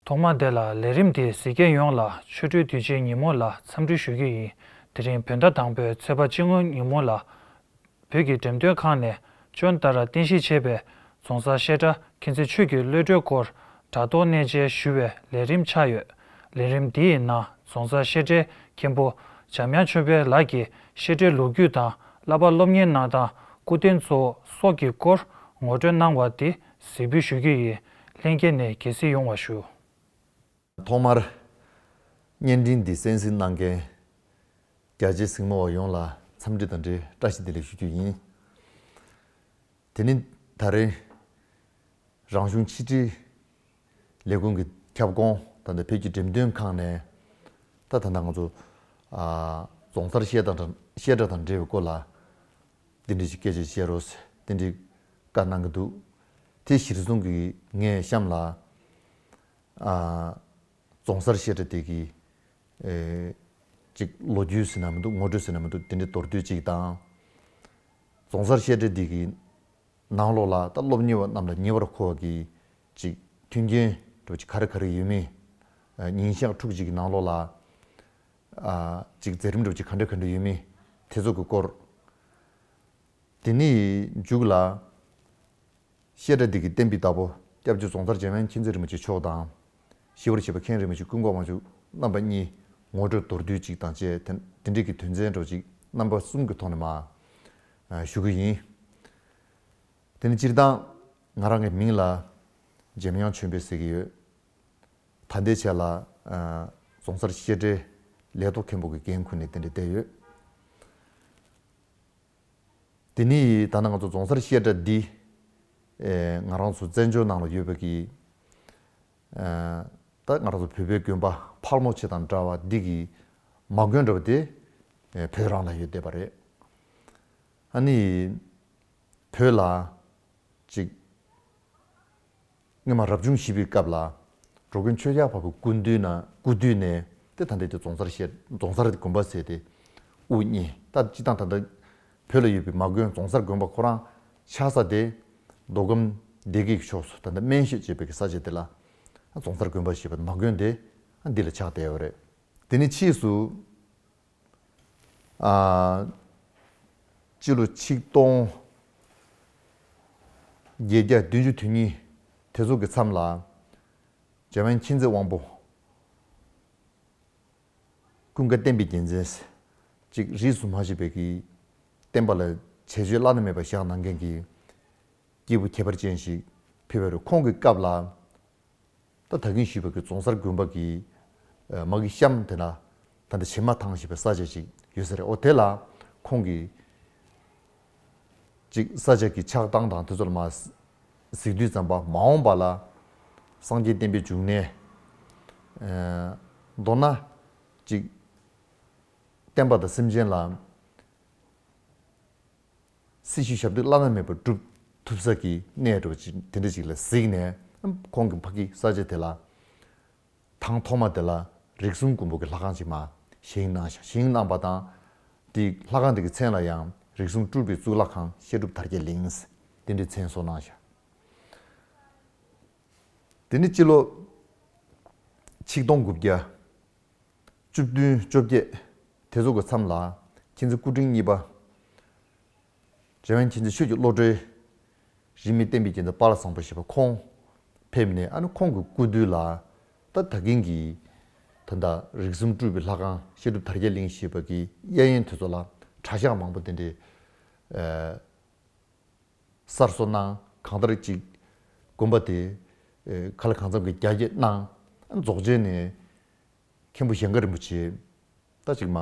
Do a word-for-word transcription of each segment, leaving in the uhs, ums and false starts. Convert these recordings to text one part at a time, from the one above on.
ཐོག་མར་དེ་ལ་ལས་རིམ་འདི་གཟིགས་མཁན་ཡོངས་ལ་ཆོ་འཕྲུལ་དུས་ཆེན་ཉིན་མོ་ལ་འཚམས་འདྲི་ཞུ་རྒྱུ་ཡིན། དེ་རིང་བོད་ཟླ་དང་པོའི་ཚེས་པ་བཅོ་ལྔ་ཉིན་མོ་ལ། བོད་ཀྱི་འགྲེམས་སྟོན་ཁང་ནས་ཅོན་ཏཱ་ར་རྟེན་གཞི་བྱས་པའི་རྫོང་སར་བཤད་གྲྭ་མཁྱེན་བརྩེ་ཆོས་ཀྱི་བློ་གྲོས་སྐོར་དྲ་ཐོག་གནས་མཇལ་ཞུ་བའི་ལས་རིམ་ཆགས་ཡོད། ལས་རིམ་འདིའི་ནང་རྫོང་སར་བཤད་གྲྭའི་མཁན་པོ་འཇམ་དབྱངས་ཆོས་འཕེལ་ལགས་ཀྱིས་བཤད་གྲྭའི་ལོ་རྒྱུས་དང་བསླབ་པ་སློབ་གཉེར་གནང་སྟངས། སྐུ་རྟེན་གཙོ་བོ་སོགས་ཀྱི་སྐོར་ངོ་སྤྲོད་གནང་བ་དེ་གཟིགས་འབུལ་ཞུ་རྒྱུ་ཡིན། ལྷན་རྒྱས་ནས་དགྱེས་གཟིགས་ཡོང་བ་ཞུ། ཐོག་མར་བརྙན་འཕྲིན་འདི་གསན་གཟིགས་གནང་མཁན་རྒྱ་ཆེ་གཟིགས་མོ་བ་ཡོངས་ལ་འཚམས་འདྲི་དང་འབྲེལ་བཀྲ་ཤིས་བདེ་ལེགས་ཞུ་རྒྱུ་ཡིན། དེ་ནི་ད་རེས་རང་གཞུང་ཕྱི་དྲིལ་ལས་ཁུངས་ཀྱི་ཁྱབ་ཁོངས་ད་ལྟ་བོད་ཀྱི་འགྲེམས་སྟོན་ཁང་ནས་ད་ད་ལྟ་ང་ཚོ་ཨ་རྫོང་སར་བཤད་གྲྭ་དང་བཤད་གྲྭ་དང་འབྲེལ་བའི་སྐོར་ལ་འདི་འདྲའི་ཞིག་སྐད་ཆ་བཤད་རོགས་ཟེར་འདི་འདྲའི་བཀའ་གནང་གི་འདུག་དེ་གཞིར་བཟུང་གིས་ངས་གཤམ་ལ་ཨ་རྫོང་སར་བཤད་གྲྭ་དེ་གི་ཨེ་ཅིག་ལོ་རྒྱུས་ཟེར་ན་མི་འདུག་ངོ་སྤྲོད་ཟེར་ན་མི་འདུག་དེ་འདྲའི་མདོར་བསྡུས་ཅིག་དང་། རྫོང་སར་བཤད་གྲྭ་དེ་གི་ནང་ལོགས་ལ་ད་སློབ་གཉེར་བ་རྣམས་ལ་ཉེ་བར་མཁོ་བ་གི་ཅིག་མཐུན་རྐྱེན་འདྲ་བོ་ཅིག་ག་རེ་ག་རེ་ཡོད་མེད། ཨ་ཉིན་ཞག་ཕྲུགས་གཅིག་གི་ནང་ལོགས་ལ་ཨ་ཅིག་མཛད་རིམ་འདྲ་བོ་ཅིག་ག་འདྲ་ག་འདྲ་ཡོད་མེད་དེ་ཚོ་གི་སྐོར། དེ་ནས་མཇུག་ལ། བཤད་གྲྭ་འདི་གི་བསྟན་པའི་བདག་པོ་སྐྱབས་རྗེ་རྫོང་སར་འཇམ་དབྱངས་མཁྱེན་བརྩེ་རིན་པོ་ཆེ་མཆོག་དང་། ཞི་བར་གཤེགས་པ་མཁན་རིན་པོ་ཆེ་ཀུན་དགའ་དབང་ཕྱུག་རྣམ་པ་གཉིས་ངོ་སྤྲོད་མདོར་བསྡུས་གཅིག་དང་བཅས་དེ་དེ་འབྲེལ་གྱི་དོན་ཚན་འདྲ་བོ་ཅིག་རྣམ་པ་གསུམ་གྱི་ཐོག་ནས་མར་ཞུ་གི་ཡིན། དེ་ནི་སྤྱིར་བཏང་ང་རང་གི་མིང་ལ་འཇམ་དབྱངས་ཆོས་འཕེལ་ཟེར་གྱི་ཡོད། ད་ལྟའི་ཆ་ལ་རྫོང་སར་བཤད་གྲྭའི་ལས་ཐོག་མཁན་པོ་གི་འགན་ཁུར་ནས་དེ་འདྲ་བསྡད་ཡོད། དེ་ནི་ད་ནང་ང་ཚོ་རྫོང་སར་བཤད་གྲྭ་འདི་ཨེ་ང་རང་ཚོ་བཙན་བྱོལ་ནང་ལ་ཡོད་པའི་གི་ཨེ་ད་ང་རང་ཚོ་བོད་པའི་དགོན་པ་ཕལ་མོ་ཆེ་དང་འདྲ་བ་འདི་གི་མ་དགོན་འདྲ་བ་དེ་ཨེ་བོད་རང་ལ་ཡོད་བསྡད་པ་རེད། ཨ་ནི་བོད་ལ་ཅིག་སྔོན་མ་རབ་བྱུང་བཞི་པའི་སྐབས་ལ་འགྲོ་མགོན་ཆོས་རྒྱལ་འཕགས་པའི་སྐུ་མདུན་ན་སྐུ་དུས་ནས་དེ་ད་ལྟའི་དེ་རྫོང་སར་བཤད་རྫོང་སར་དགོན་པ་ཟེར་དེ་དབུ་བརྙེས། ད་སྤྱི་བཏང་ད་ལྟ་བོད་ལ་ཡོད་པའི་མ་དགོན་རྫོང་སར་དགོན་པ་ཁོ་རང་ཆགས་ས་དེ་མདོ་ཁམས་སྡེ་དགེ་གི་ཕྱོགས་སུ་ད་ལྟ་སྨན་ཤོད་ཅེས་པའི་གི་ས་ཆ་དེ་ལ་རྫོང་སར་དགོན་པ་ཞེས་པ་མ་དགོན་དེ་འདི་ལ་ཆགས་བསྡད་ཡོད་རེད། དེ་ནས་ཕྱིས་སུ། ཨ། སྤྱི་ལོ་ཆིག་སྟོང་བརྒྱད་བརྒྱ་བདུན་ཅུ་དོན་གཉིས་དེ་ཚོ་གི་མཚམས་ལ། འཇམ་དབྱངས་མཁྱེན་བརྩེ་དབང་པོ། ཀུན་དགའ་བསྟན་པའི་རྒྱལ་མཚན། ཅིག་རིས་སུ་མ་ཆད་པའི་གི་བསྟན་པ་ལ་བྱས་རྗེས་བླ་ན་མེད་པ་བཞག་གནང་མཁན་གྱི་སྐྱེས་བུ་ཁྱད་པར་ཅན་ཞིག་ཕེབས་པ་རེད། ཁོང་གི་སྐབས་ལ། ད་ད་གིན་ཞུས་པ་གི་རྫོང་སར་དགོན་པ་གི་ཨ་མ་གི་གཤམ་དེ་ན་ད་ལྟ་བྱེ་མ་ཐང་ཞེས་པའི་ས་ཆ་ཞིག་ཡོད་ས་རེད། འོ་དེ་ལ་ཁོང་གི་ཅིག་ས་ཆ་གི་ཆགས་སྟངས་དང་དེ་ཚོ་ལ་མ་གཟིགས་དུས་ཙམ་པ་མ་འོངས་པ་ལ་སངས་རྒྱས་བསྟན་པའི་འབྱུང་གནས། ཨ་མདོར་ན་ཅིག་བསྟན་པ་དང་སེམས་ཅན་ལ། སྲི་ཞུ་ཞབས་འདེགས་བླ་ན་མེད་པ་སྒྲུབ་ཐུབ་ས་གི་གནས་འགྲོ་ཅིག་དེ་འདྲ་ཅིག་ལ་གཟིགས་ནས་ཁོང་གི་ཕ་གི་ས་ཆ་དེ་ལ་ཐང་ཐོག་མ་དེ་ལ་རིགས་གསུམ་མགོན་པོ་གི་ལྷ་ཁང་ཅིག་མར་བཞེངས་གནང་ཤག་བཞེངས་གནང་པ་དང་དེ་ལྷ་ཁང་དེ་གི་མཚན་ལ་ཡང་རིགས་གསུམ་སྤྲུལ་པའི་གཙུག་ལག་ཁང་བཤད་སྒྲུབ་དར་རྒྱས་གླིང་དེ་འདྲའི་མཚན་གསོལ་གནང་ཤག་དེ་ནི་སྤྱི་ལོ་ཆིག་སྟོང་དགུ་བརྒྱ། བཅུ་བདུན་བཅོ་བརྒྱད་དེ་ཚོ་གི་མཚམས་ལ་མཁྱེན་བརྩེ་སྐུ་ཕྲེང་གཉིས་པ། འཇམ་དབྱངས་མཁྱེན་བརྩེ་ཆོས་ཀྱི་བློ་གྲོས། རིས་མེད་བསྟན་པའི་རྒྱལ་མཚན་དཔལ་བཟང་པོ་ཞེས་པ་ཁོང་ཕེབས་ནས་ཨ་ནི་ཁོང་གི་སྐུ་དུས་ལ་ད་ད་གིན་གྱི་ད་ལྟ་རིགས་གསུམ་སྤྲུལ་པའི་ལྷ་ཁང་བཤད་སྒྲུབ་དར་རྒྱས་གླིང་ཞེས་པ་གི་གཡས་གཡོན་དེ་ཚོ་ལ་གྲྭ་ཤག་མང་པོ་དེ་འདྲའི་ཨ། གསར་བཟོ་གནང་། གང་ལྟར་ཅིག་དགོན་པ་དེ་ཨེ་ག་ལ་གང་འཚམ་གྱི་རྒྱ་སྐྱེད་གནང་། རྫོགས་ཆེན་ནས་མཁན་པོ་གཞན་དགའ་རིན་པོ་ཆེ་ད་ཅིག་མ་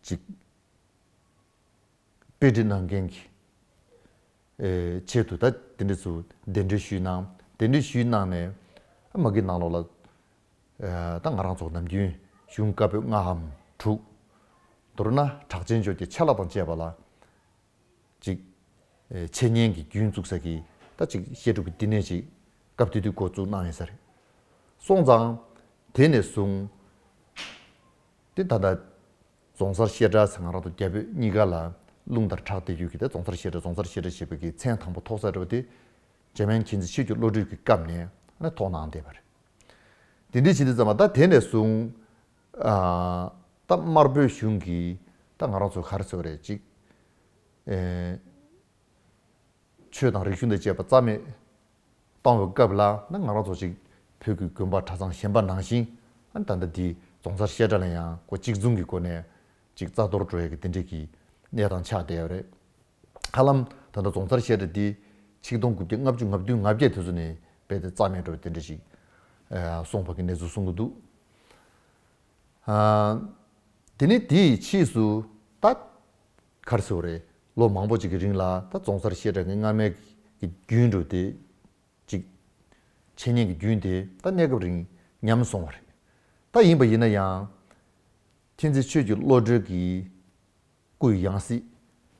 ཅིག་དཔེ་ཁྲིད་གནང་མཁན་གྱི་ཨེ་ཆེད་དུ་ད་དེ་འདྲ་ཚོ་གདན་འདྲེན་ཞུས་གནང་། གདན་འདྲེན་ཞུས་གནང་ནས་མ་གི་ནང་ལོགས་ལ་ཨེ་ད་ང་རང་ཚོ་ནམ་རྒྱུན་གཞུང་བཀའ་པོད་ལྔའམ་དྲུག་མདོར་ན་གྲགས་ཆེན་ཆོས་ཀྱི་ཆ་ལག་དང་བཅས་པ་ལ། ཅིག་ཨེ་འཆད་ཉན་གྱི་རྒྱུན་བཙུགས་ས་གི་ད་ཅིག་བཤད་སྒྲུབ་ཀྱི་བསྟི་གནས་ཅིག་སྐབས་དེ་དུས་འགོ་བཙུགས་གནང་ཡོད་ས་རེད། སོང་ཙང་དེ་ནས་བཟུང་དེ་ད་ལྟ་རྫོང་སར་བཤད་གྲྭ་ཟེར་ང་རང་ཚོ་རྒྱ་བོད་གཉིས་ཀ་ལ་རླུང་ལྟར་གྲགས་བསྡད་རྒྱུ་གི་ད་རྫོང་སར་བཤད་གྲྭ་རྫོང་སར་བཤད་གྲྭ་ཞེས་པ་གི་མཚན་དང་པོ་ཐོགས་ས་རེད་པ། དེ་འཇམ་དབྱངས་མཁྱེན་བརྩེ་ཆོས་ཀྱི་བློ་གྲོས་ཀྱི་སྐབས་ནས་ཨ་ནི་ཐོགས་གནང་བསྡད་པ་རེད། དེ་འདྲའི་བྱེད་དུས་ཙམ་པ་ད་དེ་ནས་བཟུང་ཨ་ད་དམར་པོའི་གཞུང་གིས་ད་ང་རང་ཚོ་ག་རེ་ཟེར་བ་རེད་ཅིག་ཨེ། ཆོས་དང་རིག་གཞུང་དང་བཅས་པ་རྩ་མེད་གཏོང་བའི་སྐབས་ལ་ན་ང་རང་ཚོ་ཅིག་བོད་ཀྱི་དགོན་པ་གྲྭ་ཚང་གཞན་པ་ནང་བཞིན་ཨ་ད་ལྟ་འདི་རྫོང་སར་བཤད་གྲྭ་ལ་ཡང་སྒོ་གཅིག་མཚུངས་ཀྱི་སྒོ་ནས་ཅིག་རྩ་གཏོར་འགྲོ་ཡ་གི་དེ་འདྲས་ཀྱི་གནས་སྟངས་ཆགས་བསྡད་ཡོད་རེད། ཧ་ལམ་ད་ལྟ་རྫོང་སར་བཤད་གྲྭ་འདི་ཆིག་སྟོང་དགུ་བརྒྱ་ལྔ་བཅུ་ང་བདུན་ང་བརྒྱད་དེ་ཚོ་ནས་རྦད་དེ་རྩ་མེད་འགྲོ་བའི་དེ་འདྲས་ཅིག་སོང་བ་གི་གནས་ཚུལ་གསུང་གི་འདུག་ཨ། དེ་ནས་དེའི་ཕྱིས་སུ་ད་ག་རེ་ཟེར་བ་རེད། ལོ་མང་པོ་ཅིག་གི་རིང་ལ་ད་རྫོང་སར་བཤད་གྲྭ་གི་སྔ་མའི་གི་རྒྱུན་འགྲོ་དེ་ཅིག་འཆད་ཉན་གྱི་རྒྱུན་དེ་ད་གནས་སྐབས་རིང་ཉམས་སོང་བ་རེད། ད་ཡིན་པ་ཡིན་ན་ཡང་མཁྱེན་བརྩེ་ཆོས་ཀྱི་བློ་གྲོས་ཀྱི་སྐུ་ཡི་ཡང་སྲིད་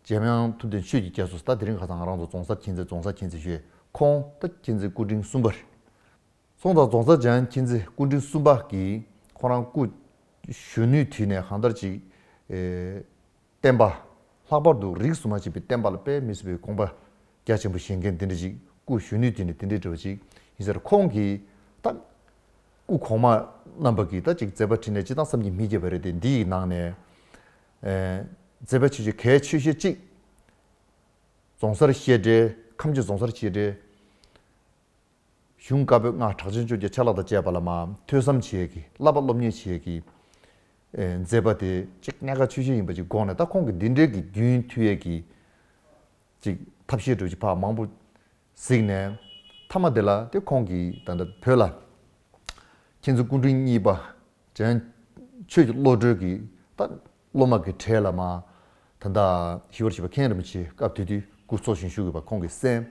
འཇམ་དབྱངས་ཐུབ་བསྟན་ཆོས་ཀྱི་རྒྱ་མཚོ། ད་དེ་རིང་ཁ་སང་ང་རང་ཚོ་རྫོང་སར་མཁྱེན་བརྩེ་རྫོང་སར་མཁྱེན་བརྩེ་ཞུས། ཁོང་ད་མཁྱེན་བརྩེ་སྐུ་ཕྲེང་གསུམ་པ་རེད། སོང་ཙང་རྫོང་སར་འཇམ་དབྱངས་མཁྱེན་བརྩེ་སྐུ་ཕྲེང་གསུམ་པ་གིས་ཁོ་རང་སྐུ་གཞོན་ནུའི་དུས་ནས་གང་ལྟར་ཅིག་ཨེ། བསྟན་པ། ལྷག་པར་དུ་རིས་སུ་མ་ཆད་པའི་བསྟན་པ་ལ་དཔེ་མི་སྲིད་པའི་དགོངས་པ་རྒྱ་ཆེན་པོ་བཞེས་མཁན་དེ་འདྲ་ཅིག་སྐུ་གཞོན་ནུའི་དུས་ནས་དེ་འདྲའི་འདྲ་བ་ཅིག་ཡིན་ཟེར། ཁོང་གིས་ད་སྐུ་གོང་མ་རྣམ་པ་གིས་ད་ཅིག་མཛད་པ་འཕྲིན་ལས་སྤྱི་དང་བསམ་གྱིས་མི་ཁྱབ་པ་རེད་དེ། འདི་ཡི་ནང་ནས་ཨེ། མཛད་པ་ཆེ་ཤོས་གལ་ཆེ་ཤོས་གཅིག་རྫོང་སར་བཤད་གྲྭའི་ཁམས་སྤྱི་རྫོང་སར་བཤད་གྲྭའི་གཞུང་བཀའ་པོད་ལྔ་གྲགས་ཆེན་བཅོ་བརྒྱད་ཆ་ལག་དང་བཅས་པ་ལ་མ་ཐོས་བསམ་བྱེད་ཡས་ཀྱི་བསླབ་པ་སློབ་གཉེར་བྱེད་ཡས་ཀྱི་ཨེ་མཛད་པ་དེ་གཅིག་གནད་འགག་ཆེ་ཤོས་ཡིན་པ་ཅིག་དགོངས་ནས། ད་ཁོང་གིས་འདི་འདྲའི་གི་རྒྱུན་མཐུད་ཡས་ཀྱི་ཅིག་ཐབས་ཤེས་འདྲ་ཅིག་ཕར་མང་པོ་གཟིགས་ནས་མཐའ་མ་དེ་ལ་དེ་ཁོང་གིས་ད་ལྟ་བོད་ལ་མཁྱེན་བརྩེ་སྐུ་ཕྲེང་གཉིས་པ་འཇམ་དབྱངས་ཆོས་ཀྱི་བློ་གྲོས་ཀྱི་ད་སློབ་མ་གི་གྲས་ལ་མ་ད་ལྟ་ཞི་བར་གཤེགས་པ་མཁན་རིན་པོ་ཆེ་སྐབས་དེ་དུས་སྐུ་འཚོ་ཞིང་བཞུགས་ཡོད་པ་ཁོང་གིས་གསན།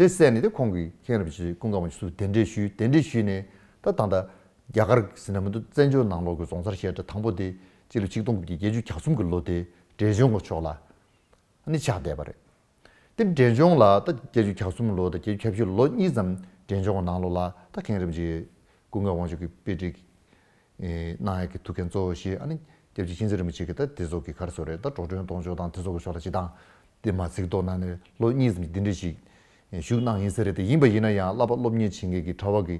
དེ་གསན་ནས་དེ་ཁོང་གིས་མཁན་རིན་པོ་ཆེ་ཀུན་དགའ་དབང་ཕྱུག་སུ་གདན་འདྲེན་ཞུས། གདན་འདྲེན་ཞུས་ནས་ད་ད་ལྟ་རྒྱ་གར་ཟེར་ན་མི་འདུག་བཙན་བྱོལ་ནང་ལོགས་ཀྱི་རྫོང་སར་བཤད་གྲྭ་དང་པོ་དེ་སྤྱི་ལོ་ཆིག་སྟོང་དགུ་བརྒྱ་བརྒྱད་ཅུ་གྱ་གསུམ་གྱི་ལོ་དེ་འབྲས་ལྗོངས་ཀྱི་ཕྱོགས་ལ་ནི་ཆགས་བསྡད་པ་རེད། དེ་འབྲས་ལྗོངས་ལ་ད་བརྒྱད་ཅུ་གྱ་གསུམ་ལོ་དང་བརྒྱད་ཅུ་གྱ་བཞི་ལོ་གཉིས་ཙམ་འབྲས་ལྗོངས་ཀྱི་ནང་ལོགས་ལ་ད་མཁན་རིན་པོ་ཆེ་ཀུན་དགའ་དབང་ཕྱུག་གི་དཔེ་ཁྲིད་གནང་ཡག་གི་ཐུགས་འགན་གཙོ་བོ་བཞེས། ཨ་ནི་སྐྱབས་རྗེ་མཁྱེན་བརྩེ་རིན་པོ་ཆེ་གིས་ད་དེ་ཚོ་གི་ག་རེ་ཟེར་རེད། ད་འགྲོ་གྲོན་གཏོང་ཕྱོགས་དང་དེ་ཚོ་གི་ཕྱོགས་ལ་སྤྱི་བཏང་དེ་མ་ཚིག་ཐོག་ན་ནས་ལོ་གཉིས་ཙམ་འདི་འདྲ་ཞིག་བཞུགས་གནང་ཡིན་ས་རེད་དེ། ཡིན་པ་ཡིན་ན་ཡང་བསླབ་པ་སློབ་གཉེར་བྱེད་མཁན་གྱི་གྲྭ་པ་གི་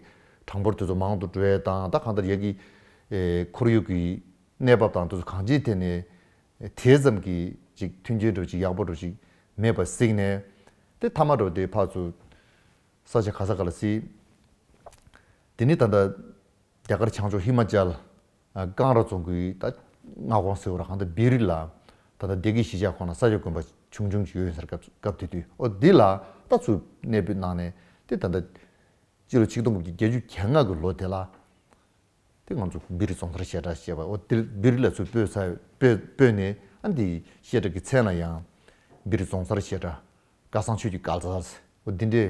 གྲངས་འབོར་དེ་ཚོ་མང་དུ་འགྲོ་ཡས་དང་། ད་གང་ལྟར་ཡ་གི་ཁོར་ཡུག་གི་གནས་བབ་དང་དེ་ཚོ་གང་ཅིའི་ཐད་ནས་དེ་ཙམ་གྱི་ཅིག་མཐུན་རྐྱེན་འདྲ་ཅིག་ཡག་པོ་འདྲ་ཅིག་མེད་པ་གཟིགས་ནས། དེ་མཐའ་མ་འདྲ་དེ་ཕར་ཚུར་ས་ཆ་ག་ས་ག་ལ་གཟིགས། དེ་ནི་ད་ལྟ་རྒྱ་གར་བྱང་ཕྱོགས་ཧི་མ་ཅལ་ཀང་ར་རྫོང་གི་ད་མངའ་ཁོངས་ཟེར་བ་ར་གང་ལྟར་བི་རི་ལ་ད་ལྟ་སྡེ་དགེ་གཞིས་ཆགས་ཁོངས་ན་ས་སྐྱ་དགོན་པ་ཆུང་ཆུང་ཅིག་ཡོད་ཟེར། སྐབས་སྐབས་དེ་དུས་ཨོ་འདི་ལ་ད་ཚུར་གནས་སྤོས་གནང་ནས་དེ་ད་ལྟ་སྤྱི་ལོ་ཆིག་སྟོང་དགུ་བརྒྱ་བརྒྱད་ཅུ་གྱ་ལྔ་གི་ལོ་དེ་ལ་དེ་ང་ཚོ་བི་རི་རྫོང་སར་བཤད་གྲྭ་ཞེས་པ་ཨོ་དེ་བི་རི་ལ་ཚུར་སྤོས་ཚར་སྤོས་སྤོས་ནས་ཨ་འདི་བཤད་གྲྭ་གི་མཚན་ལ་ཡང་བི་རི་རྫོང་སར་བཤད་གྲྭ་སྐལ་བཟང་ཆོས་ཀྱི་སྐལ་བཟང་ཟེར་ཨོ་འདི་འདྲའི་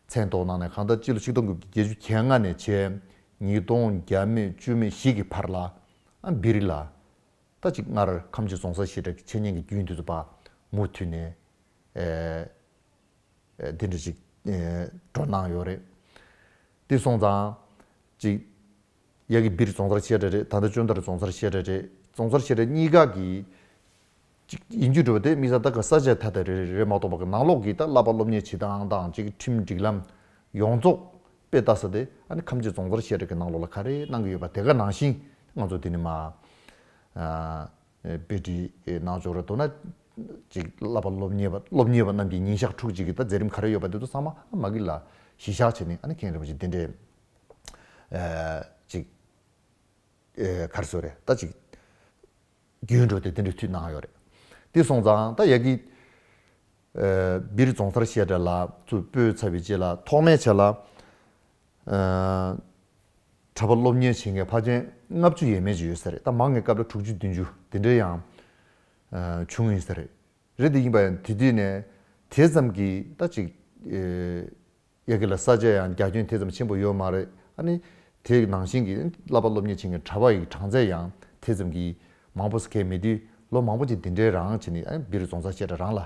མཚན་ཐོགས་གནང་ནས། གང་ལྟར་སྤྱི་ལོ་ཆིག་སྟོང་དགུ་བརྒྱ་བརྒྱད་ཅུ་གྱ་ལྔ་ནས་བྱས་ཉིས་སྟོང་བརྒྱ་མེད་བཅུ་མེད་བཞི་གི་བར་ལ་ཨ་བི་རི་ལ་ད་ཅིག་སྔར་ཁམས་སྤྱི་རྫོང་སར་བཤད་གྲྭ་གི་འཆད་ཉན་གྱི་རྒྱུན་དེ་ཚོ་ཕར་མུ་མཐུད་ནས་ཨེ་ཨེ་འདི་འདྲ་ཅིག་ཨེ་འགྲོ་གནང་ཡོད་རེད། དེ་སོང་ཙང་ཅིག་ཡ་གི་བི་རི་རྫོང་སར་བཤད་གྲྭ་རེད། ད་ལྟ་ཅོན་ཏ་རི་རྫོང་སར་བཤད་གྲྭ་རེད། རྫོང་སར་བཤད་གྲྭ་གཉིས་ཀ་གི་ཅིག་ཡིན་རྒྱུ་འགྲོ་བ་དེ་དམིགས་བསལ་ད་ག་ས་ཆ་ཐ་དད་རེ་རེ་རེད་མ་གཏོགས་པ་གི་ནང་ལོགས་ཀྱི་ད་བསླབ་པ་སློབ་གཉེར་བྱེད་སྟངས་དང་ཅིག་ཁྲིམས་སྒྲིག་ལམ་ཡོངས་རྫོགས་དཔེ་ལྟ་ས་དེ་ཨ་ནི་ཁམས་སྤྱི་རྫོང་སར་བཤད་གྲྭ་གི་ནང་ལོགས་ལ་ག་རེ་གནང་གི་ཡོད་པ་དེ་ག་ནང་བཞིན་ང་ཚོ་དེ་ནི་མ་ཨ་དཔེ་ཁྲིད་གནང་ཆོག་རེད། མདོར་ན་ཅིག་བསླབ་པ་སློབ་གཉེར་བ་སློབ་གཉེར་བ་རྣམས་ཀྱི་ཉིན་ཞག་དྲུག་ཅིག་གི་ད་མཛད་རིམ་ག་རེ་ཡོད་པ་དེ་ཚོ་ཚང་མ་མ་གི་ལ་གཞི་བཞག་བྱས་ནས་ཨ་ནི་མཁན་རིན་པོ་ཆེ་དེ་འདྲའི་ཨ་ཅིག་ཨེ་ག་རེ་ཟེར་རེད། ད་ཅིག་རྒྱུན་འགྲོ་དེ་དེ་འདྲའི་མཐུད་གནང་ཡོད་རེད། དེ་སོང་ཙང་ད་ཡ་གི་ཨེ་བི་རི་རྫོང་སར་བཤད་གྲྭ་ལ་ཚུར་སྤོས་ཚར་བའི་རྗེས་ལ་ཐོག་མའི་ཆ་ལ་ཨེ་གྲྭ་པ་སློབ་གཉེར་བྱེད་མཁན་ཕལ་ཆེར་ལྔ་བཅུ་ཡས་མས་ཅིག་ཡོད་ས་རེད། ད་མང་ངེས་སྐབས་ལ་དྲུག་ཅུ་བདུན་ཅུ་དེ་འདྲའི་ཡང་ཨེ་བྱུང་ཡོད་ས་རེད། རེད་དེ་ཡིན་པ་ཡང་དེ་དུས་ནས་དེ་ཙམ་གྱི་ད་ཅིག་ཨེ་ཡ་གི་ལ་ས་ཆ་ཡང་རྒྱ་ཁྱོན་དེ་ཙམ་ཆེན་པོ་ཡོད་མ་རེད། ཨ་ནི་དེ་ནང་བཞིན་གྱི་བསླབ་པ་སློབ་གཉེར་བྱེད་མཁན་གྲྭ་པ་ཡི་གྲངས་ཚད་ཡང་དེ་ཙམ་གྱི་མང་པོ་ཞིག་གས་མེད་དུས་ལོ་མང་པོ་ཅིག་འདི་འདྲའི་རང་བྱས་ནས་ཨ་ནི་བི་རི་རྫོང་སར་བཤད་གྲྭ་རང་ལ་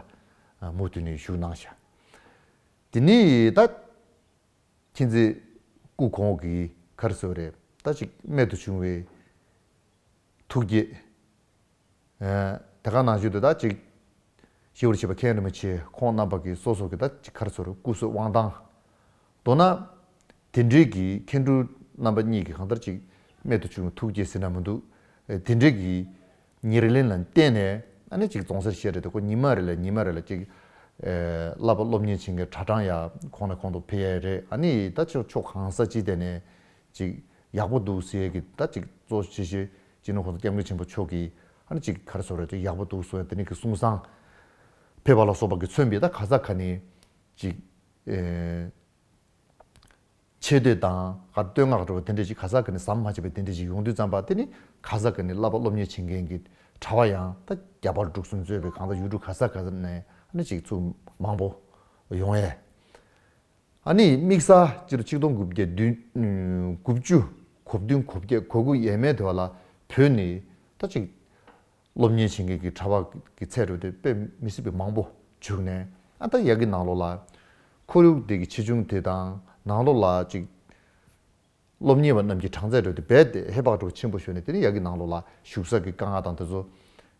མུ་མཐུད་ནས་བཞུགས་གནང་ཤག་དེ་ནས་ད་མཁྱེན་བརྩེ་སྐུ་གོང་འོག་གི་ག་རེ་ཟེར་བ་རེད། ད་ཅིག་རྨད་དུ་བྱུང་བའི་ཐུགས་བསྐྱེད། ཨེ་དེ་ག་ནང་བཞིན་དུ་ད་ཅིག་ཞི་བར་གཤེགས་པ་མཁན་རིན་པོ་ཆེ་ཁོང་རྣམ་པ་གི་སོ་སོ་གི་ད་ཅིག་ག་རེ་ཟེར་སྐུ་གཟུགས་དབང་ཐང་། མདོར་ན་དེ་འདྲའི་གི་མཁན་སྤྲུལ་ རྣམ་པ་གཉིས་ཀྱིས་གང་ལྟར་ཅིག་རྨད་དུ་བྱུང་བའི་ཐུགས་བསྐྱེད་ཟེར་ན་མི་འདུག་དེ་འདྲའི་གི་ཉེར་ལེན་ལ་བརྟེན་ནས་ཨ་ནི་ཅིག་རྫོང་སར་བཤད་རེད་དེ། ཁོ་ཉི་མ་རེ་ལ་ཉི་མ་རེ་ལ་ཅིག་བསླབ་པ་སློབ་གཉེར་བྱེད་མཁན་གྲྭ་གྲངས་ཡ་ཁོང་ནས་ཁོང་དུ་ཕེབས་ཡ་རེད། ཨ་ནི་ད་ཕྱོགས་ཕྱོགས་གང་ས་ཅི་དེ་ནས་ཅིག་ཡག་པོ་འདུག་ཟེར་གི། ད་ཅིག་གཙོ་ཆེ་ཤོས་སྤྱི་ནོར་༸གོང་ས་༸སྐྱབས་མགོན་ཆེན་པོ་མཆོག་གིས་ཨ་ནི་ཅིག་ག་རེ་ཟེར་རེད། ཅིག་ཡག་པོ་འདུག་གསུང་ཡ་དེ་ནི་གི་གསུང་བསམ་ཕེབས་པ་ལ་སོགས་པ་གི་མཚོན་པའི་ད་ག་ས་ག་ནས་ཅིག་ཆེ་བསྟོད་དང་ག་བསྟོད་བསྔགས་འགྲོ་བ་དེ་འདྲ་ཅིག་ག་ས་ག་ནས་ཟམ་མ་ཆད་པའི་དེ་འདྲ་ཅིག་ཡོང་དུས་ཙམ་པ། དེ་ནི་ག་ས་ག་ནས་བསླབ་པ་སློབ་གཉེར་བྱེད་མཁན་གྱི་གྲྭ་པ་ཡང་ད་རྒྱ་བལ་འབྲུག་གསུམ་གཙོས་པའི་གང་ལྟར་ཡུལ་གྲུ་ག་ས་ག་ནས་ཨ་ནི་ཅིག་ཚུར་མང་པོ་ཡོང་ཡས། ཨ་ནི་དམིགས་བསལ་སྤྱི་ལོ་ཆིག་སྟོང་དགུ་བརྒྱ་བདུན་དགུ་བཅུ་གོ་བདུན་གོ་བརྒྱད་གོ་དགུ་ཡས་མས་དེ་བ་ལ་བོད་ནས་ད་ཅིག་སློབ་གཉེར་བྱེད་མཁན་གྱི་གྲྭ་པ་གི་ཚད་འགྲོ་དེ་དཔེ་མི་སྲིད་པའི་མང་པོ་བྱུང་ནས། ཨ་ད་ཡ་གི་ནང་ལོགས་ལ་ཁོར་ཡུག་དེ་གི་ཆེ་ཆུང་དེ་དང་ནང་ལོགས་ལ་ཅིག་སློབ་གཉེར་བ་རྣམས་ཀྱི་གྲངས་ཚད་འགྲོ་དེ་རྦད་དེ་ཧེ་བག་འགྲོ་ཆེན་པོ་ཞུས་ནས། དེ་ནི་ཡ་གི་ནང་ལོགས་ལ་བཞུགས་ས་གི་དཀའ་ངལ་དང་དེ་ཚོ་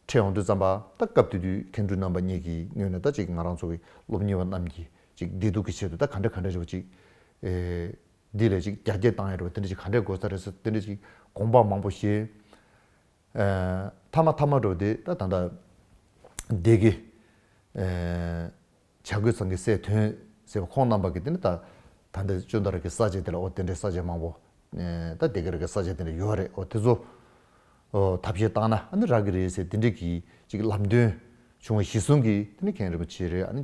འཕྲད་ཡོང་དུས་ཙམ་པ། ད་སྐབས་དེ་དུས་མཁན་སྤྲུལ་རྣམ་པ་གཉིས་ཀྱི་ངོས་ནས་ད་ཅིག་ང་རང་ཚོ་གི་སློབ་གཉེར་བ་རྣམས་ཀྱི་ཅིག་བདེ་སྡུག་གི་ཆེད་དུ་ད་ག་འདྲ་ག་འདྲ་རེད་བ་ཅིག་ཨེ། འདི་ལས་ཅིག་རྒྱ་སྐྱེད་བཏང་ཡ་རེད་བ། དེ་འདྲ་ཅིག་ག་འདྲ་དགོས་ས་རེད་ཟེར་དེ་འདྲ་ཅིག་དགོངས་པ་མང་པོ་བཞེས། ཨ་མཐའ་མ་མཐའ་མ་འགྲོ་དེ་ད་ད་ལྟ་སྡེ་དགེ་ཨ་བྱ་རྒོད་ཚང་གི་སྲས་དོན་ཟེར་བ་ཁོང་རྣམ་པ་གིས་དེ་ནི་ད་ད་ལྟ་ཅོན་ཏ་ར་གི་ས་བཅད་དེ་ལ། འོ་དེ་འདྲའི་ས་བཅད་མང་པོ་ཨ་ད་སྡེ་དགེ་ར་གི་ས་བཅད་དེ་འདྲ་ཡོད་རེད། འོ་དེ་ཚོ་ཨོ་ཐབས་ཤེས་བཏང་ན་ཨ་ནི་རག་གི་རེད་ཟེར་དེ་འདྲའི་གི་ཅིག་ལམ་སྟོན་བྱུང་བ་གཞི་བཟུང་གིས། དེ་ནི་མཁན་རིན་པོ་ཆེ་རེད། ཨ་ནི་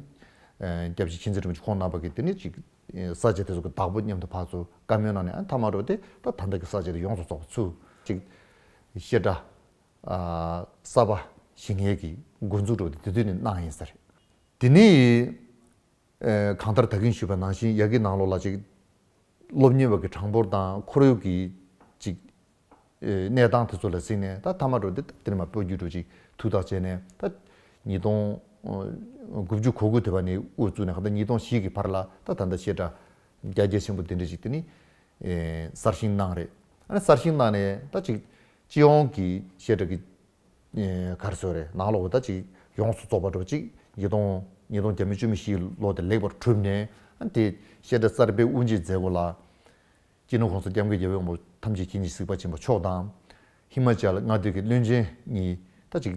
ཨ་སྐྱབས་རྗེ་མཁྱེན་བརྩེ་རིན་པོ་ཆེ་ཁོང་རྣམ་པ་གིས་དེ་ནི་ཅིག་ས་བཅད་དེ་ཚོ་གི་བདག་པོ་མཉམ་དུ་ཕར་ཚུར་བཀའ་མོལ་གནང་ནས། ཨ་མཐའ་མ་འགྲོ་དེ་ད་ད་ལྟ་གི་ས་བཅད་དེ་ཡོངས་སུ་རྫོགས་པ་ཚུར་ཅིག་བཤད་གྲྭ་ཨ་གསར་པ་བཞེངས་ཡས་ཀྱི་འགོ་འཛུགས་འགྲོ་དེ་དེ་དུས་ནས་གནང་ཡིན་ཟེར། དེ་ནས་ཨ་གང་ལྟར་ད་གིན་ཞུས་པ་ནང་བཞིན་ཡ་གི་ནང་ལོགས་ལ་ཅིག་སློབ་གཉེར་བ་གི་གྲངས་འབོར་དང་ཁོར་ཡུག་གི་ཅིག་ཨེ་གནས་སྟངས་དེ་ཚོ་ལ་གཟིགས་ནས། ད་མཐའ་མ་འགྲོ་དེ་དེ་ནས་མར་སྤོ་རྒྱུ་འགྲོ་ཅིག་ཐུགས་ཐག་བཅད་ནས། ད་ཉིས་སྟོང་དགུ་བཅུ་གོ་དགུ་དེ་བ་ནས་དབུ་བཙུགས་ནས་གང་ལྟར་ཉིས་སྟོང་བཞི་གི་བར་ལ་ད་ད་ལྟ་བཤད་གྲྭ་རྒྱ་རྒྱ་ཆེན་པོ་དེ་འདྲ་ཅིག་དེ་ནི་ཨེ་གསར་བཞེངས་གནང་རེད། ཨ་ནི་གསར་བཞེངས་གནང་ནས་ད་ཅིག་སྤྱི་ཡོངས་ཀྱི་བཤད་གྲྭ་གི་ཨེ་ག་རེ་ཟེར་རེད། ནང་ལོགས་ད་ཅིག་ཡོངས་སུ་རྫོགས་པ་འགྲོ་ཅིག་ཉིས་སྟོང་ཉིས་སྟོང་བརྒྱ་མེད་བཅུ་མེད་བཞིའི་ལོ་དེ་ལེགས་པར་གྲུབ་ནས། ཨ་ནི་དེ་བཤད་གྲྭ་གསར་པའི་དབུ་འབྱེད་མཛད་སྒོ་ལ་སྤྱི་ནོར་༸གོང་ས་༸སྐྱབས་མགོན་རྒྱལ་བའི་དབང་པོ་ཐམས་ཅད་མཁྱེན་ཅིང་གཟིགས་པ་ཆེན་པོ་མཆོག་དང་། ཧི་མ་ཅལ་མངའ་སྡེ་གི་བློན་ཆེན་གཉིས་ད་ཅིག་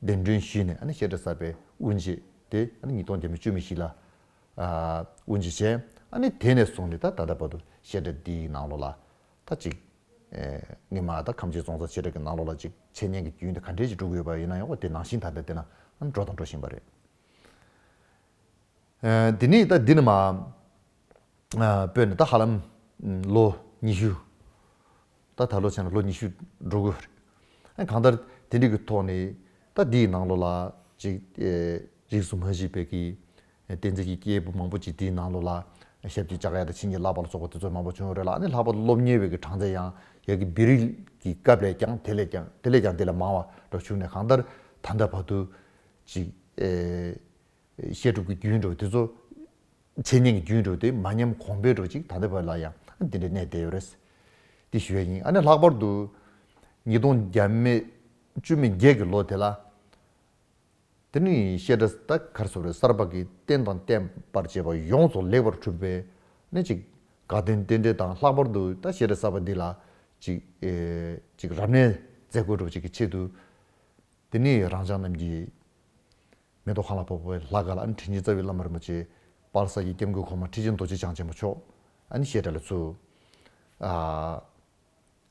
གདན་འདྲེན་ཞུས་ནས། ཨ་ནི་བཤད་གྲྭ་གསར་པའི་དབུ་འབྱེད་དེ་ཨ་ནི་ཉིས་སྟོང་བརྒྱ་མེད་བཅུ་མེད་བཞི་ལ་ཨ་དབུ་འབྱེད་བྱས། ཨ་ནི་དེ་ནས་བཟུང་ནས་ད་ད་ལྟ་བར་དུ་བཤད་གྲྭ་འདིའི་ནང་ལོགས་ལ་ད་ཅིག་ཨེ་སྔོན་མ་ད་ཁམས་ཆེན་རྫོང་སར་བཤད་གྲྭ་གི་ནང་ལོགས་ལ་ཅིག་འཆད་ཉན་གྱི་རྒྱུན་དེ་ག་འདྲས་ཅིག་འགྲོ་གི་ཡོད་པ་ཡིན་ན་ཡང་། འོ་དེ་ནང་བཞིན་ད་ལྟ་བལྟས་ན་ཨ་ནི་འགྲོ་དང་འགྲོ་བཞིན་པ་རེད། ཨ་དེ་ནས་ད་འདི་ནས་མར་ཨ་སྤོས་ནས་ད་ཧ་ལམ་ལོ་ཉི་ཤུ། ད་ད་ལོ་བྱས་ན་ལོ་ཉི་ཤུ་འགྲོ་གི་ཡོད་རེད། ཨ་གང་ལྟར་དེ་འདྲ་གི་ཐོག་ནས་ད་འདིའི་ནང་ལོགས་ལ་ཅིག་ཨེ་རིས་སུ་མ་ཆད་པའི་གི་བསྟན་འཛིན་གྱི་སྐྱེས་བུ་མང་པོ་ཅིག་དེའི་ནང་ལོགས་ལ་ཞབས་ཀྱིས་བཅགས་ཡ་དང་བྱིན་གྱིས་བརླབས་པ་ལ་སོགས་པ་དེ་ཚོ་མང་པོ་བྱུང་ཡོད་རེད་ལ། ཨ་ནི་ལྷག་པར་དུ་སློབ་གཉེར་བའི་གི་གྲངས་ཚད་ཡང་ཡ་གི་བོད་རིགས་ཀྱི་སྐབས་ལས་ཀྱང་དེ་ལས་ཀྱང་དེ་ལས་ཀྱང་དེ་ལས་མང་བ་འགྲོ་བྱུང་ནས། གང་ལྟར་ད་ལྟ་བར་དུ་ཅིག་ཨེ་བཤད་སྒྲུབ་ཀྱི་རྒྱུན་འགྲོ་དེ་ཚོ། འཆད་ཉན་གྱི་རྒྱུན་འགྲོ་དེ་མ་ཉམས་གོང་འཕེལ་འགྲོ་ཅིག་ད་ལྟ་བར་ལ་ཡང་འདི་འདྲའི་གནས་བསྡད་ཡོད་རེད། དེ་ཞུ་ཡ་ཡིན། ཨ་ནི་ལྷག་པར་དུ་ཉིས་སྟོང་བརྒྱ་མེད་བཅུ་མེད་བརྒྱད་ཀྱི་ལོ་དེ་ལ། དེ་ནི་བཤད་གྲྭ་ད་ག་རེ་ཟེར་རེད། གསར་པ་གི་རྟེན་དང་བརྟེན་པར་བཅས་པ་ཡོངས་སུ་ལེགས་པར་གྲུབ་པའི་ནི་ཅིག་དགའ་སྟོན་རྟེན་འབྲེལ་དང་། ལྷག་པར་དུ་ད་བཤད་གྲྭ་གསར་པ་འདི་ལ་ཅིག་ཨེ་ཅིག་རབ་གནས་མཛད་དགོས་འགྲོ་ཅིག་གི་ཆེད་དུ། དེ་ནས་རང་ཅག་རྣམས་ཀྱི་མེ་ཏོག་ཁང་ལ་ཕོག་པའི་ལྷ་ཁང་ལ། ཨ་ནི་དྲིན་ཅན་རྩ་བའི་བླ་མ་རིན་པོ་ཆེ་དཔལ་ས་སྐྱའི་སྐྱབས་མགོན་གོང་མ་ཁྲི་ཆེན་རྡོ་རྗེ་འཆང་ཆེན་པོ་མཆོག་ཨ་ནི་བཤད་གྲྭ་ལ་ཚུར་ཨ་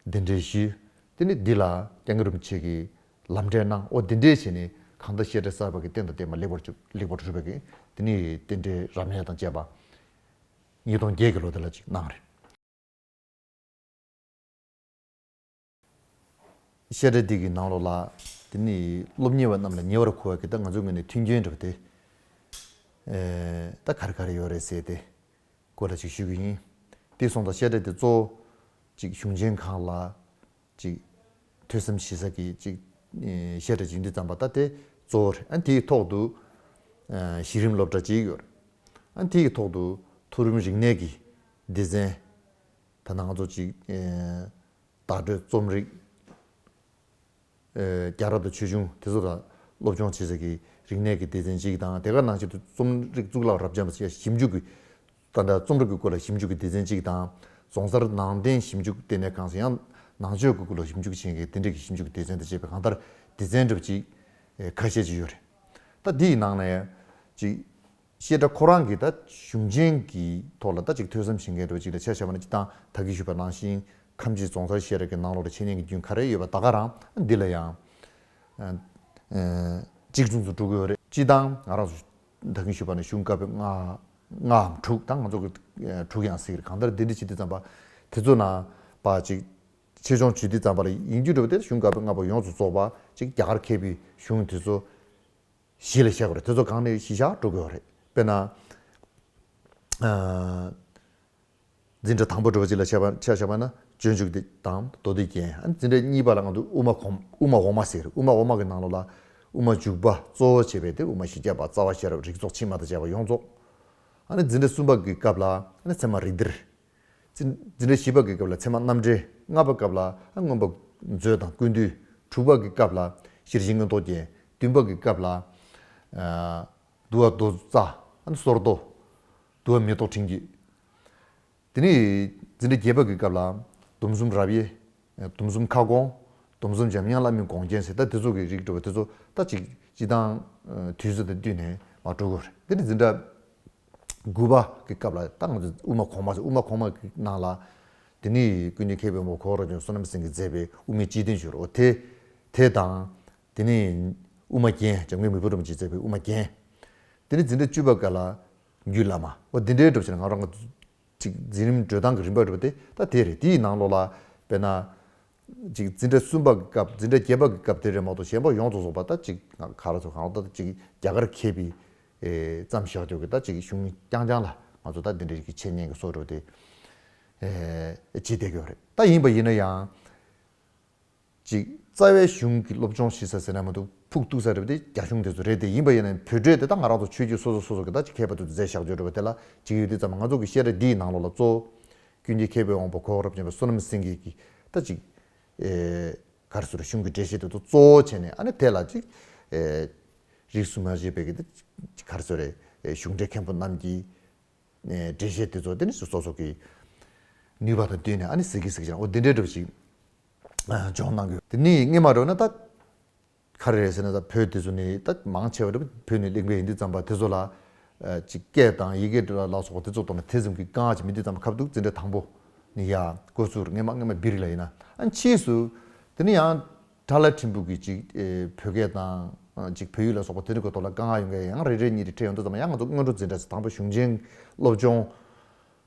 གདན་འདྲེན་ཞུས། དེ་ནས་འདི་ལ་སྐྱབས་མགོན་རིན་པོ་ཆེ་གིས་ལམ་འབྲས་གནང་། འོ་འདི་འདྲས་བྱས་ནས་གང་ལྟར་བཤད་གྲྭ་གསར་པ་གི་རྟེན་དང་བརྟེན་པ་ལེགས་པར་གྲུབ། ལེགས་པར་གྲུབ་པའི་གི་དེ་ནས་རྟེན་འབྲེལ་རབ་གནས་དང་བཅས་པ་ཉིས་སྟོང་བརྒྱད་ཀྱི་ལོ་དེ་ལ་ཅིག་གནང་རེད། བཤད་གྲྭ་འདི་གི་ནང་ལོགས་ལ་དེ་ནི་སློབ་གཉེར་བ་རྣམས་ལ་ཉེ་བར་མཁོ་བ་གི་ད་ང་ཚོའི་ངོས་ནས་མཐུན་རྐྱེན་འདྲ་བ་དེ་ཨེ་ད་ག་རེ་ག་རེ་ཡོད་རེད་ཟེར་དེ་སྐོར་ལ་ཅིག་ཞུ་གི་ཡིན། དེ་སོང་ཙང་བཤད་གྲྭ་འདི་གཙོ་བོ་ཅིག་གཞུང་ཆེན་ཁག་ལ་ཅིག་ཐོས་བསམ་བྱེད་ས་གི་ཅིག་ཨེ་བཤད་གྲྭ་ཅིག་འདི་ཙམ་པ་ད་དེ་གཙོ་བོ་རེད། ཨ་དེའི་ཐོག་ཏུ་ཨེ་གཞི་རིམ་སློབ་གྲྭ་ཅིག་ཡོད་རེད། ཨ་དེའི་ཐོག་ཏུ་མཐོ་རིམ་རིག་གནས་ཀྱི་སྡེ་ཚན། ད་ང་ཚོ་ཅིག་ཨེ་བརྡ་སྤྲོད་རྩོམ་རིག་ཨེ་རྒྱལ་རབས་དང་ཆོས་འབྱུང་དེ་ཚོ་ལ་སློབ་སྦྱོང་བྱེད་ས་གི་རིག་གནས་ཀྱི་སྡེ་ཚན་གཅིག་དང་། དེ་ག་ནང་བཞིན་དུ་རྩོམ་རིག་གཙུག་ལག་རབ་འབྱམས་ཞེས་ཞིབ་འཇུག་གི་ད་ལྟ་རྩོམ་རིག་གི་སྐོར་ལ་ཞིབ་འཇུག་གི་སྡེ་ཚན་གཅིག་དང་། རྫོང་སར་ནང་བསྟན་ཞིབ་འཇུག་ལྟེ་གནས་ཁང་ཟེར་ཡང་ནང་ཆོས་ཀྱི་སྐོར་ལ་ཞིབ་འཇུག་བྱེད་མཁན་དེ་འདྲ་གི་ཞིབ་འཇུག་སྡེ་ཚན་དང་བཅས་པའི་གང་ལྟར་སྡེ་ཚན་འདྲ་པོ་ཅིག་ཁ་ཤས་ཅིག་ཡོད་རེད། ད་འདི་ཡི་ནང་ནས་ཅིག་བཤད་གྲྭ་ཁོ་རང་གི་ད་གཞུང་ཆེན་གྱི་ཐོག་ལ་ད་ཅིག་ཐོས་བསམ་བྱེད་མཁན་འདྲ་པོ་ཅིག་ལ་ཆ་བཞག་པ་ན་སྤྱིར་བཏང་ད་གིན་ཞུས་པ་ནང་བཞིན་ཁམས་སྤྱི་རྫོང་སར་བཤད་གྲྭ་གི་ནང་ལོགས་ལ་འཆད་ཉན་གྱི་རྒྱུན་ག་རེ་ཡོད་པ་ད་ག་རང་འདི་ལ་ཡང་གཅིག་མཚུངས་སུ་འགྲོ་གི་ཡོད་རེད། སྤྱིར་བཏང་ང་རང་ཚོ་ད་གིན་ཞུས་པ་ནས་གཞུང་བཀའ་པོད་ལྔ་ལྔའམ་དྲུག་དང་ང་ཚོ་གི་དྲུག་ཡང་ཟེར་གི་རེད། གང་ལྟར་འདི་འདྲ་བྱེད་དུས་ཙམ་པ་དེ་ཚོ་ནང་པ་ཅིག་ཆེད་སྦྱོང་བྱེད་དུས་ཙམ་པ་ལ་ཡིན་རྒྱུ་འདྲ་པོ་དེ་གཞུང་བཀའ་པོད་ལྔ་པོ་ཡོངས་སུ་རྫོགས་པ་ཅིག་རྒྱ་གར་མཁས་པའི་གཞུང་དེ་ཚོ་གཞི་ལ་བཞག་དགོས་རེད། དེ་ཚོ་གང་ནས་གཞི་བཞག་འགྲོ་དགོས་རེད། དཔེར་ན། འཛིན་གྲྭ་དང་པོ་འདྲ་པོ་ཅིག་ལ་ཆ་བཞག་པ་ན་སྤྱོད་འཇུག་དང་མདོ་སྡེ་རྒྱན། ཨ་ནི་འཛིན་གྲྭ་གཉིས་པ་ལ་ང་ཚོ་དབུ་མ་གོང་དབུ་མ་འོག་མ་ཟེར། དབུ་མ་འོག་མ་གི་ནང་ལོགས་ལ་དབུ་མ་འཇུག་པ་གཙོ་བོ་བྱས་པའི་དེ་དབུ་མ་བཞི་བརྒྱ་པ་རྩ་བ་ཤེས་རབ་རིགས་ཚོགས་ཕྱི་མ་དང་བཅས་པ་ཡོངས་རྫོགས། ཨ་ནི་འཛིན་གྲྭ་གསུམ་པ་གི་སྐབས་ལ་ཨ་ནི་ཚད་མ་རིགས་གཏེར། འཛིན་འཛིན་གྲྭ་བཞི་པ་གི་སྐབས་ལ་ཚད་མ་རྣམ་འགྲེལ། ལྔ་པ་སྐབས་ལ་ཨ་མངོན་པ་མཛོད་དང་ཀུན་བཏུས། དྲུག་པ་གི་སྐབས་ལ་ཤེར་ཕྱིན་མངོན་རྟོགས་རྒྱན། བདུན་པ་གི་སྐབས་ལ་ཨ་བསྡུ་བ་མདོ་རྩ། ཨ་ནི་སོར་མདོ། བསྡུ་བ་མེ་ཏོག་ཕྲེང་རྒྱུད། དེ་ནས་འཛིན་གྲྭ་བརྒྱད་པ་གི་སྐབས་ལ་སྡོམ་གསུམ་རབ་དབྱེ། སྡོམ་གསུམ་ཁ་སྐོང་། སྡོམ་གསུམ་འཇམ་དབྱངས་བླ་མའི་དགོངས་རྒྱན་ཟེར། ད་དེ་ཚོ་གི་རིགས་འདྲ་པོ་དེ་ཚོ་ད་ཅིག་སྤྱིར་བཏང་དུས་ཚོད་དང་བསྟུན་ནས་མར་འགྲོ་དགོས་རེད། དེ་ནས་འཛིན་གྲྭ་དགུ་པ་གི་སྐབས་ལ་ད་ང་ཚོ་དབུ་མ་གོང་མ་ཟེར། དབུ་མ་གོང་མ་གི་ནང་ལ་དེ་ནས་ཀུན་མཁྱེན་མཁས་པའི་དབང་པོ་གོ་བོ་རབ་འབྱམས་བསོད་ནམས་སེང་གེས་མཛད་པའི་དབུ་མའི་སྤྱི་དོན་བཞུགས་རེད། འོ་དེ་དེ་དང་། དེ་ནས་དབུ་མ་རྒྱན། འཇམ་མགོན་མི་བུ་རིན་པོ་ཆེས་མཛད་པའི་དབུ་མ་རྒྱན། དེ་ནས་འཛིན་གྲྭ་བཅུ་པ་སྐབས་ལ་རྒྱུད་བླ་མ། འོ་འདི་འདྲའི་འགྲོ་བྱས་ན་ང་རང་གི་ཅིག་འཛིན་རིམ་བགྲོད་སྟངས་ཀྱི་རིམ་པ་འགྲོ་བ་དེ་ད་དེ་རེད། དེའི་ནང་ལོགས་ལ་དཔེར་ན། ཅིག་འཛིན་གྲྭ་གསུམ་པ་གི་སྐབས། འཛིན་གྲྭ་བརྒྱད་པ་གི་སྐབས་དེ་རེད་མ་གཏོགས་གཞན་པ་ཡོངས་སུ་རྫོགས་པ་ད་ཅིག་ག་རེ་ཟེར། གང་ལྟར་ཅིག་རྒྱ་གར་མཁས་པའི་ཨེ་བརྩམས་བཞག་རྒྱུ་གི་ད་ཅིག་གཞུང་རྐྱང་རྐྱང་ལ་ང་ཚོ་ད་འདི་འདྲའི་གི་འཆད་ཉན་གི་སྲོལ་འགྲོ་དེ་ཨེ་བྱེད་བསྡད་ཀྱི་ཡོད་རེད། ད་ཡིན་པ་ཡིན་ན་ཡང་། ཅིག་རྩ་བའི་གཞུང་གི་སློབ་སྦྱོང་ཞིག་ས་ཟེར་ན་མ་གཏོགས་ཕུགས་གཏུགས་ས་རེད་དེ་རྒྱ་གཞུང་དེ་ཚོ་རེད་དེ། ཡིན་པ་ཡིན་ན་བོད་འགྲོས་དེ་ད་ང་རང་ཚོ་ཆོས་བརྒྱུད་སོ་སོ་སོ་སོ་གི་ད་ཅིག་མཁས་པ་དེ་ཚོ་མཛད་བཞག་རྒྱུ་རེད་པ། དེ་ལ་ཅིག་ཡོད་དུས་ཙམ་ང་ཚོ་གི་བཤད་གྲྭ་འདིའི་ནང་ལོགས་ལ་གཙོ་བོ་ཀུན་མཁྱེན་མཁས་པའི་དབང་པོ་གོ་བོ་རབ་འབྱམས་པ་བསོད་ནམས་སེང་གེ་གི་ད་ཅིག་ཨེ་ག་རེ་ཟེར། གཞུང་གི་འགྲེལ་བཤད་དེ་ཚོ་གཙོ་བོ་བྱས་ནས། ཨ་ནི་དེ་ལ་ཅིག་ཨེ་རིས་སུ་མ་ཆད་པའི་གི་ད་ག་རེ་ཟེར། ཨེ་གཞུང་འགྲེལ་མཁན་པོ་རྣམས་ཀྱི་ཨེ་འགྲེལ་བཤད་དེ་ཚོ་དེ་ནི་སོ་སོ་གི་ནུས་པ་དང་བསྟུན་ནས་ཨ་ནི་གཟིགས་ཀྱི་གཟིགས་ཀྱི་འོ་དེ་འདྲའི་འདྲ་པོ་ཞིག་སྦྱོང་གནང་གི་ཡོད། དེ་ནི་སྔས་མ་འགྲོ་ན་ད་ག་རེ་རེད་ཟེར་ན། ད་བོད་དེ་ཚོ་ནི་ད་མང་ཆེ་བ་རེད། བོད་ནས་གླེང་བ་ཡིན་དུས་ཙམ་པ་དེ་ཚོ་ལ་ཨ་ཅིག་སྐད་དང་ཡི་གེ་ལ་ལ་སོགས་པ་དེ་ཚོ་ཐོག་ནས་དེ་ཙམ་གྱི་དཀའ་ངལ་ཅིག་མེད་དུས་ཙམ་པ། ཁ་ཐུག་འཛིན་གྲྭ་དང་པོ་ནས་ཡར་འགོ་བཙུགས། སྔས་མ་སྔས་མ་བིར་ལ་ཡིན་ན། ཨ་ཕྱིས་སུ་དེ་ནི་ཡང་དགྲ་ལྷ་འཕྲིན་ཕུག་གིས་ཅིག་ཨེ་བོད་སྐད་དང་ཅིག་བོད་ཡིག་ལ་སོགས་པ་དེ་རིགས་ཀྱི་ཐོག་ལ་དཀའ་ངལ་ཡོང་མཁན་ཡང་རེ་རེ་གཉིས་རེ་འཕྲད་ཡོང་དུས་ཙམ་པ། ཡང་ང་ཚོ་སྔོན་འགྲོ་འཛིན་གྲྭ་ཟེར། དང་པོ་གཞུང་ཆེན་སློབ་སྦྱོང་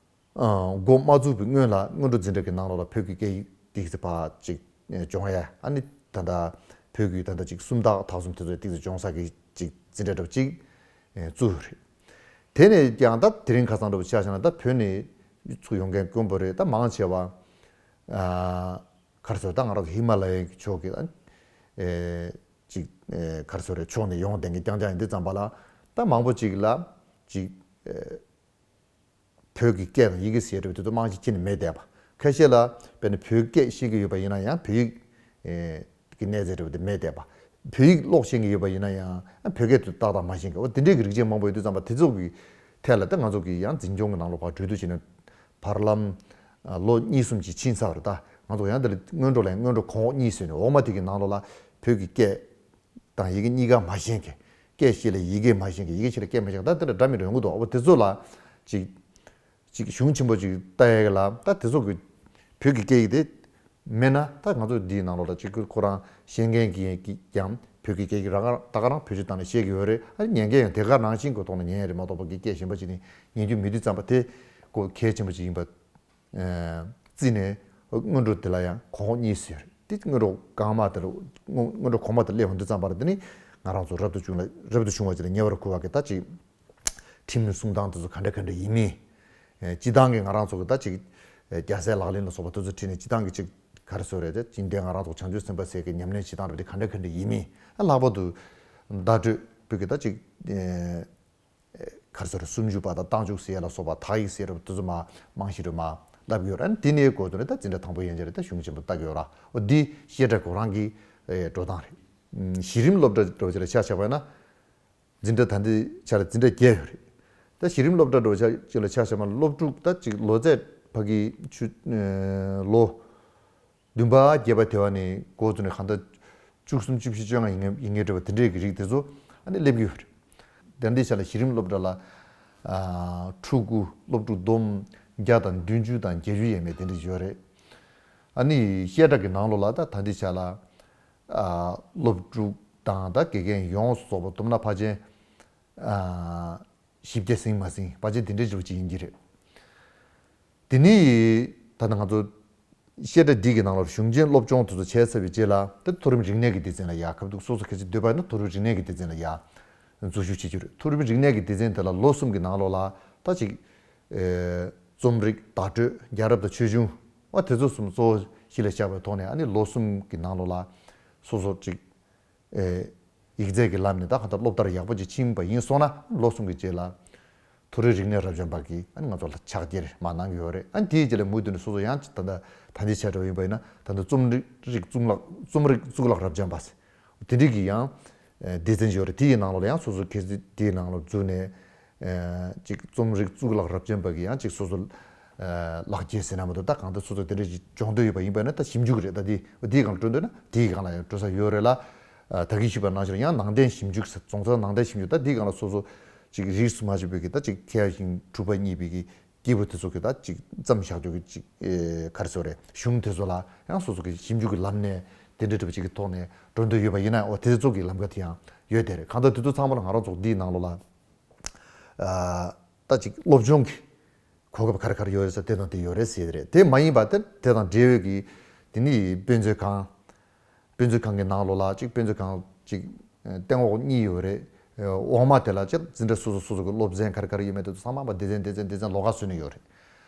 འགོ་མ་བཙུགས་པའི་སྔོན་ལ་སྔོན་འགྲོ་འཛིན་གྲྭ་གི་ནང་ལོགས་ལ་བོད་ཀྱི་སྐད་ཡིག་ཏོག་ཙམ་ཕར་ཅིག་སྦྱོང་ཡ། ཨ་ནི་ད་ལྟ་བོད་ཀྱི་ད་ལྟ་ཅིག་སུམ་རྟགས་དག་གསུམ་དེ་ཚོ་ཏོག་ཙམ་སྦྱོང་ས་གི་ཅིག་འཛིན་གྲྭ་འདྲ་པོ་ཅིག་བཙུགས་ཡོད་རེད། དེ་ནས་ཀྱང་ད་དེ་རིང་ཁ་སང་འདྲ་པོ་ཆ་བཞག་ན་ད་བོད་ནས་ཚུར་ཡོང་མཁན་དཀོན་པོ་རེད། ད་མང་ཆེ་བ་ཨ་ག་རེ་ཟེར། ད་ང་རང་ཚོ་ཧི་མ་ལ་ཡའི་ཕྱོགས་ཀྱི་ཨ་ཨེ་ཅིག་ཨེ་ག་རེ་ཟེར་རེད། ཕྱོགས་ནས་ཡོང་བསྡད་མཁན་རྐྱང་རྐྱང་ཡིན་དུས་ཙམ་པ་ལ། ད་མང་པོ་ཅིག་ལ་ཅིག་ཨེ་བོད་ཀྱི་སྐད་དང་ཡི་གེ་ཟེར་རེད་པ། དེ་ཚོ་རྨང་གཞི་ཁྱེར་ནས་མེད་བསྡད་པ། ཁ་ཤས་ལ་དཔེར་ན་བོད་སྐད་ཤེས་ཀྱི་ཡོད་པ་ཡིན་ན་ཡང་བོད་ཡིག་ཨེ་གི་གནས་ཚད་རེད་པ། དེ་མེད་བསྡད་པ། བོད་ཡིག་ཀློག་ཤེས་ཀྱི་ཡོད་པ་ཡིན་ན་ཡང་བོད་སྐད་དེ་ཏག་ཏག་མ་ཤེས་མཁན། འོ་དེ་འདྲའི་གི་རིགས་ཅན་མང་པོ་ཡོད་དུས་ཙམ་པ། དེ་ཚོ་གི་ཐད་ལ་ད་ང་ཚོ་གི་ཡང་འཛིན་སྐྱོང་གི་ནང་ལོགས་ཕར་གྲོས་བསྡུར་བྱས་ནས་བར་ལམ་ཨ་ལོ་གཉིས་གསུམ་ཅིག་ཕྱིན་ཚར་བ་རེད། ད་ང་ཚོ་ཡང་དེ་ལ་སྔོན་འགྲོ་ལ་ཡང་སྔོན་འགྲོ་གོང་འོག་གཉིས་ཟེར་ནས། འོག་མ་དེ་གི་ནང་ལོགས་ལ་བོད་ཀྱི་སྐད་དང་ཡི་གེ་གཉིས་ཀ་མ་ཤེས་མཁན། སྐད་ཤེས་ལ་ཡི་གེ་མ་ཤེས་མཁན། ཡི་གེ་ཤེས་ལ་སྐད་མ་ཤེས་མཁན། ད་དེ་འདྲ་འདྲ་མི་འདྲ་ཡོང་གི་འདུག། འོ་དེ་ཚོ་ལ་ཅིག་ཅིག་གཞུང་ཆེན་པོ་ཅིག་ལྟ་ཡ་གི་ལ། ད་དེ་ཚོ་གི་བོད་ཀྱི་སྐད་ཡིག་དེ་མེད་ན། ད་ང་ཚོ་འདིའི་ནང་ལོགས་ལ་ཅིག་ཁོ་རང་ཤེས་མཁན་གྱི་ཀྱང་བོད་ཀྱི་སྐད་ཡིག་རང་ད་ག་རང་བེད་སྤྱོད་བཏང་ནས་བཤད་ཀྱི་ཡོད་རེད། ཨ་ཉན་མཁན་ཡང་དེ་ག་ནང་བཞིན་གྱི་ཐོག་ནས་ཉན་ཡ་རེད་མ་གཏོགས་པ། གི་སྐད་གཞན་པ་ཅིག་ནས་ཉན་རྒྱུ་མེད་དུས་ཙམ་པ། དེ་ཁོ་གལ་ཆེན་པོ་ཅིག་ཡིན་པ། ཨ་བརྩིས་ནས་སྔོན་འགྲོ་དེ་ལ་ཡང་གོང་འོག་གཉིས་ཟེར། དེ་སྔོན་འགྲོ་གོང་མ་དེ་ལ། སྔོན་སྔོན་འགྲོ་གོང་མ་དེ་སླེབས་ཡོང་དུས་ཙམ་པར། དེ་ནི་ང་རང་ཚོ་རབ་ཏུ་བྱུང་ལ་རབ་ཏུ་བྱུང་བ་ཅིག་ལ་ཉེ་བར་མཁོ་བ་གི་ད་ཅིག་ཁྲིམས་གསུང་སྟངས་དེ་ཚོ་ག་འདྲ་ག་འདྲ་ཡིན་མིན། ཨ་སྤྱིར་བཏང་གི་ང་རང་ཚོ་གི་ད་ཅིག་ཨ་རྒྱལ་སྲས་ལག་ལེན་ལ་སོགས་པ་དེ་ཚོ་ཁྲིད་ནས་སྤྱིར་བཏང་གི་ཅིག་ག་རེ་ཟེར་རེད། ད་ཅིག་འདི་ང་རང་ཚོ་བྱང་ཆུབ་སེམས་དཔའ་ཟེར་གི་ཉམས་ལེན་བྱེད་སྟངས་རེད། དེ་ག་འདྲ་ག་འདྲ་ཡིན་མིན། ཨ་ལྷག་པར་དུ་བརྡ་སྤྲོད་པོ་གི་ད་ཅིག་ཨ་ག་རེ་ཟེར། སུམ་ཅུ་པ་དང་རྟགས་འཇུག་ཟེར་ཡ་ལ་སོགས་པ། དག་ཡིག་ཟེར་རབས་དེ་ཚོ་མ་རྨང་གཞི་རུ་མ་བསླབ་ཡོད་ར། དེ་ནས་གོ་དོན་ད་འཛིན་གྲྭ་དང་པོ་ཡན་ཆད་རེད། ད་གཞུང་ཆེན་པོ་ལྟ་གི་ཡོད་ར། འོ་འདི་བཤད་གྲྭ་ཁོ་རང་གི་ཨེ་འགྲོ་སྟངས་རེད། ཨམ་གཞི་རིམ་སློབ་གྲྭ་འདྲ་བོ་ཅིག་ལ་ཆ་བཞག་པ་ཡིན་ན། འཛིན་གྲྭ་ད་ལྟའི་ཆར་འཛིན་གྲྭ་བརྒྱད་ཡོད་རེད། ད་གཞི་རིམ་སློབ་གྲྭ་འདྲ་བོ་ཅིག་ལ་ཆ་བཞག་པ་ན་སློབ་ཕྲུག་ད་ཅིག་ལོ་ཚད་ ཕ་གི་ཆུ་ལོ་བདུན་པ་བརྒྱད་པ་དེ་བ་ནས་འགོ་བཙུགས་ནས་གང་ལྟར་བཅུ་གསུམ་བཅུ་བཞི་བཅོ་ལྔ་ཡིན་ངེས་ཡིན་ངེས་འདྲ་བ་དེ་འདྲས་ཀྱི་རིགས་དེ་ཚོ་ཨ་ནི་སླེབས་ཀྱི་ཡོད་རེད། དེ་འདྲའི་ཆ་ལ་གཞི་རིམ་སློབ་གྲྭ་ལ་ཕྲུ་གུ་སློབ་ཕྲུག་བསྡོམས་བརྒྱ་དང་བདུན་ཅུ་དང་བརྒྱད་ཅུ་ཡས་མས་དེ་འདྲས་ཡོད་རེད། ཨ་ནི་བཤད་གྲྭ་གི་ནང་ལོགས་ལ་ད་ད་འདི་ཆ་ལ་སློབ་ཕྲུག་དང་ད་དགེ་རྒན་ཡོངས་སུ་རྫོགས་པ་བསྡོམས་ན་ཕལ་ཆེར་བཞི་བརྒྱ་ཟིན་མ་ཟིན་ཕལ་ཆེར་དེ་འདྲའི་འབྱོར་ཅིག་ཡིན་གྱི་རེད། དེ་ནི་ད་ལྟ་ང་ཚོ་བཤད་གྲྭ་འདི་གི་ནང་ལ་གཞུང་ཆེན་སློབ་སྦྱོང་དེ་ཚོ་བྱས་ཚར་བའི་རྗེས་ལ་དེ་མཐོ་རིམ་རིག་གནས་ཀྱི་སྡེ་ཚན་ལ་ཡ་ཁ་ཐུག་སོ་སོ་གལ་སྲིད་འདོད་པ་ཡིན་ན་མཐོ་རིམ་རིག་གནས་ཀྱི་སྡེ་ཚན་ལ་ཡ་འཛུལ་ཞུགས་བྱེད་རྒྱུ་རེད། མཐོ་རིམ་རིག་གནས་ཀྱི་སྡེ་ཚན་དེ་ལ་ལོ་གསུམ་གྱི་ནང་ལོགས་ལ་ད་ཅིག་རྩོམ་རིག་བརྡ་སྤྲོད་རྒྱལ་རབས་དང་ཆོས་འབྱུང་བ་དེ་ཚོ་གསུམ་གཙོ་བོ་གཞི་ལ་བཞག་པའི་ཐོག་ནས་ཨ་ནི་ལོ་གསུམ་གྱི་ནང་ལོགས་ལ་སོ་སོ་ཅིག་ཨེ། ཡིག་ཚད་ཀྱི་ལམ་ནས་ད་གང་ལྟར་སློབ་མཐར་ཡག་པོ་ཅིག་ཕྱིན་པ་ཡིན་སོང་ན་ལོ་གསུམ་གྱི་རྗེས་ལ་མཐོ་རིམ་རིག་གནས་རབ་འབྱམས་པ་གིས་ཨ་ནི་ང་ཚོ་ལ་ཕྱག་འཁྱེར་མར་གནང་གི་ཡོད་རེད། ཨ་ནི་དེའི་རྗེས་ལ་མུ་མཐུད་ནས་སོ་སོ་ཡང་ད་ལྟ་ད་ལྟའི་ཆ་འདྲ་བ་ཡིན་པ་ཡིན་ན་ད་ལྟ་རྩོམ་རིག་རིག་གཙུག་ལག་རྩོམ་རིག་གཙུག་ལག་རབ་འབྱམས་པ་དེ་འདྲའི་གི་ཡང་སྡེ་ཚན་ཡོད་རེད། དེའི་ནང་ལོགས་ལ་ཡང་སོ་སོ་གལ་སྲིད་དེའི་ནང་ལོགས་འཛུལ་ནས། ཅིག་རྩོམ་རིག་གཙུག་ལག་རབ་འབྱམས་པ་གི་ཡང་ཅིག་སོ་སོ་ལག་འཁྱེར་ཟེར་ན་མ་གཏོགས་ད་གང་ལྟར་སོ་སོ་དེ་འདྲ་ཞིག་སྦྱོང་འདོད་ཡོད་པ་ཡིན་པ་ན་ད་ཞིབ་འཇུག་རེད། ད་དེ་དེའི་སྒང་ལ་འགྲོ་འདོད་ན་དེའི་སྒང་ལ་ཡང་འགྲོ་ས་ཡོད་རེད་ལ། ད་གིན་ཞུས་པ་ནང་བཞིན་ཡང་ནང་བསྟན་ཞིབ་འཇུག་ཟེར་རྫོང་སར་ནང་བསྟན་ཞིབ་འཇུག་ད་དེའི་སྒང་ལ་སོ་སོ་ཅིག་རིས་སུ་མ་ཆད་པའི་གི་ད་ཅིག་མཁས་ཤིང་གྲུབ་པ་བརྙེས་པའི་གི་སྐྱེས་བུ་དེ་ཚོ་གི་ད་ཅིག་བརྩམས་བཞག་རྒྱུ་གི་ཅིག་ག་རེ་ཟེར་རེད། གཞུང་དེ་ཚོ་ལ་ཡང་སོ་སོ་གི་ཞིབ་འཇུག་གི་ལམ་ནས་དེ་འདྲ་འདྲ་བ་ཅིག་གི་ཐོག་ནས་འགྲོ་འདོད་ཡོད་པ་ཡིན་ན་འོ་དེ་ཚོ་གི་ལམ་ཁ་དེ་ཡང་ཡོད་དེ་རེད། གང་ལྟར་དེ་ཚོ་ཚང་མ་ལ་ང་རང་ཚོ་འདིའི་ནང་ལོགས་ལ། ད་ཅིག་སློབ་སྦྱོང་གི་གོ་སྐབས་ག་རེ་ག་རེ་ཡོད་རེད་ཟེར་དེ་དང་དེ་ཡོད་རེད་ཟེར་རེད། དེ་མ་ཡིན་པ་དེ་དེ་དང་འབྲེལ་ཡོད་ཀྱི་དེ་ནི་དཔེ་མཛོད་ཁང་། དཔེ་མཛོད་ཁང་གི་ནང་ལོགས་ལ་ཅིག་དཔེ་མཛོད་ཁང་ཅིག་སྟེང་འོག་གཉིས་ཡོད་རེད། འོག་མ་དེ་ལ་ཅིག་འཛིན་གྲྭ་སོ་སོ་སོ་སོ་གི་སློབ་ཚན་ག་རེ་ག་རེ་ཡོད་མེད་དེ་ཚོ་ཚང་མ་པ་སྡེ་ཚན་སྡེ་ཚན་སྡེ་ཚན་ལོགས་ཀ་བཟོས་ནས་ཡོད་རེད།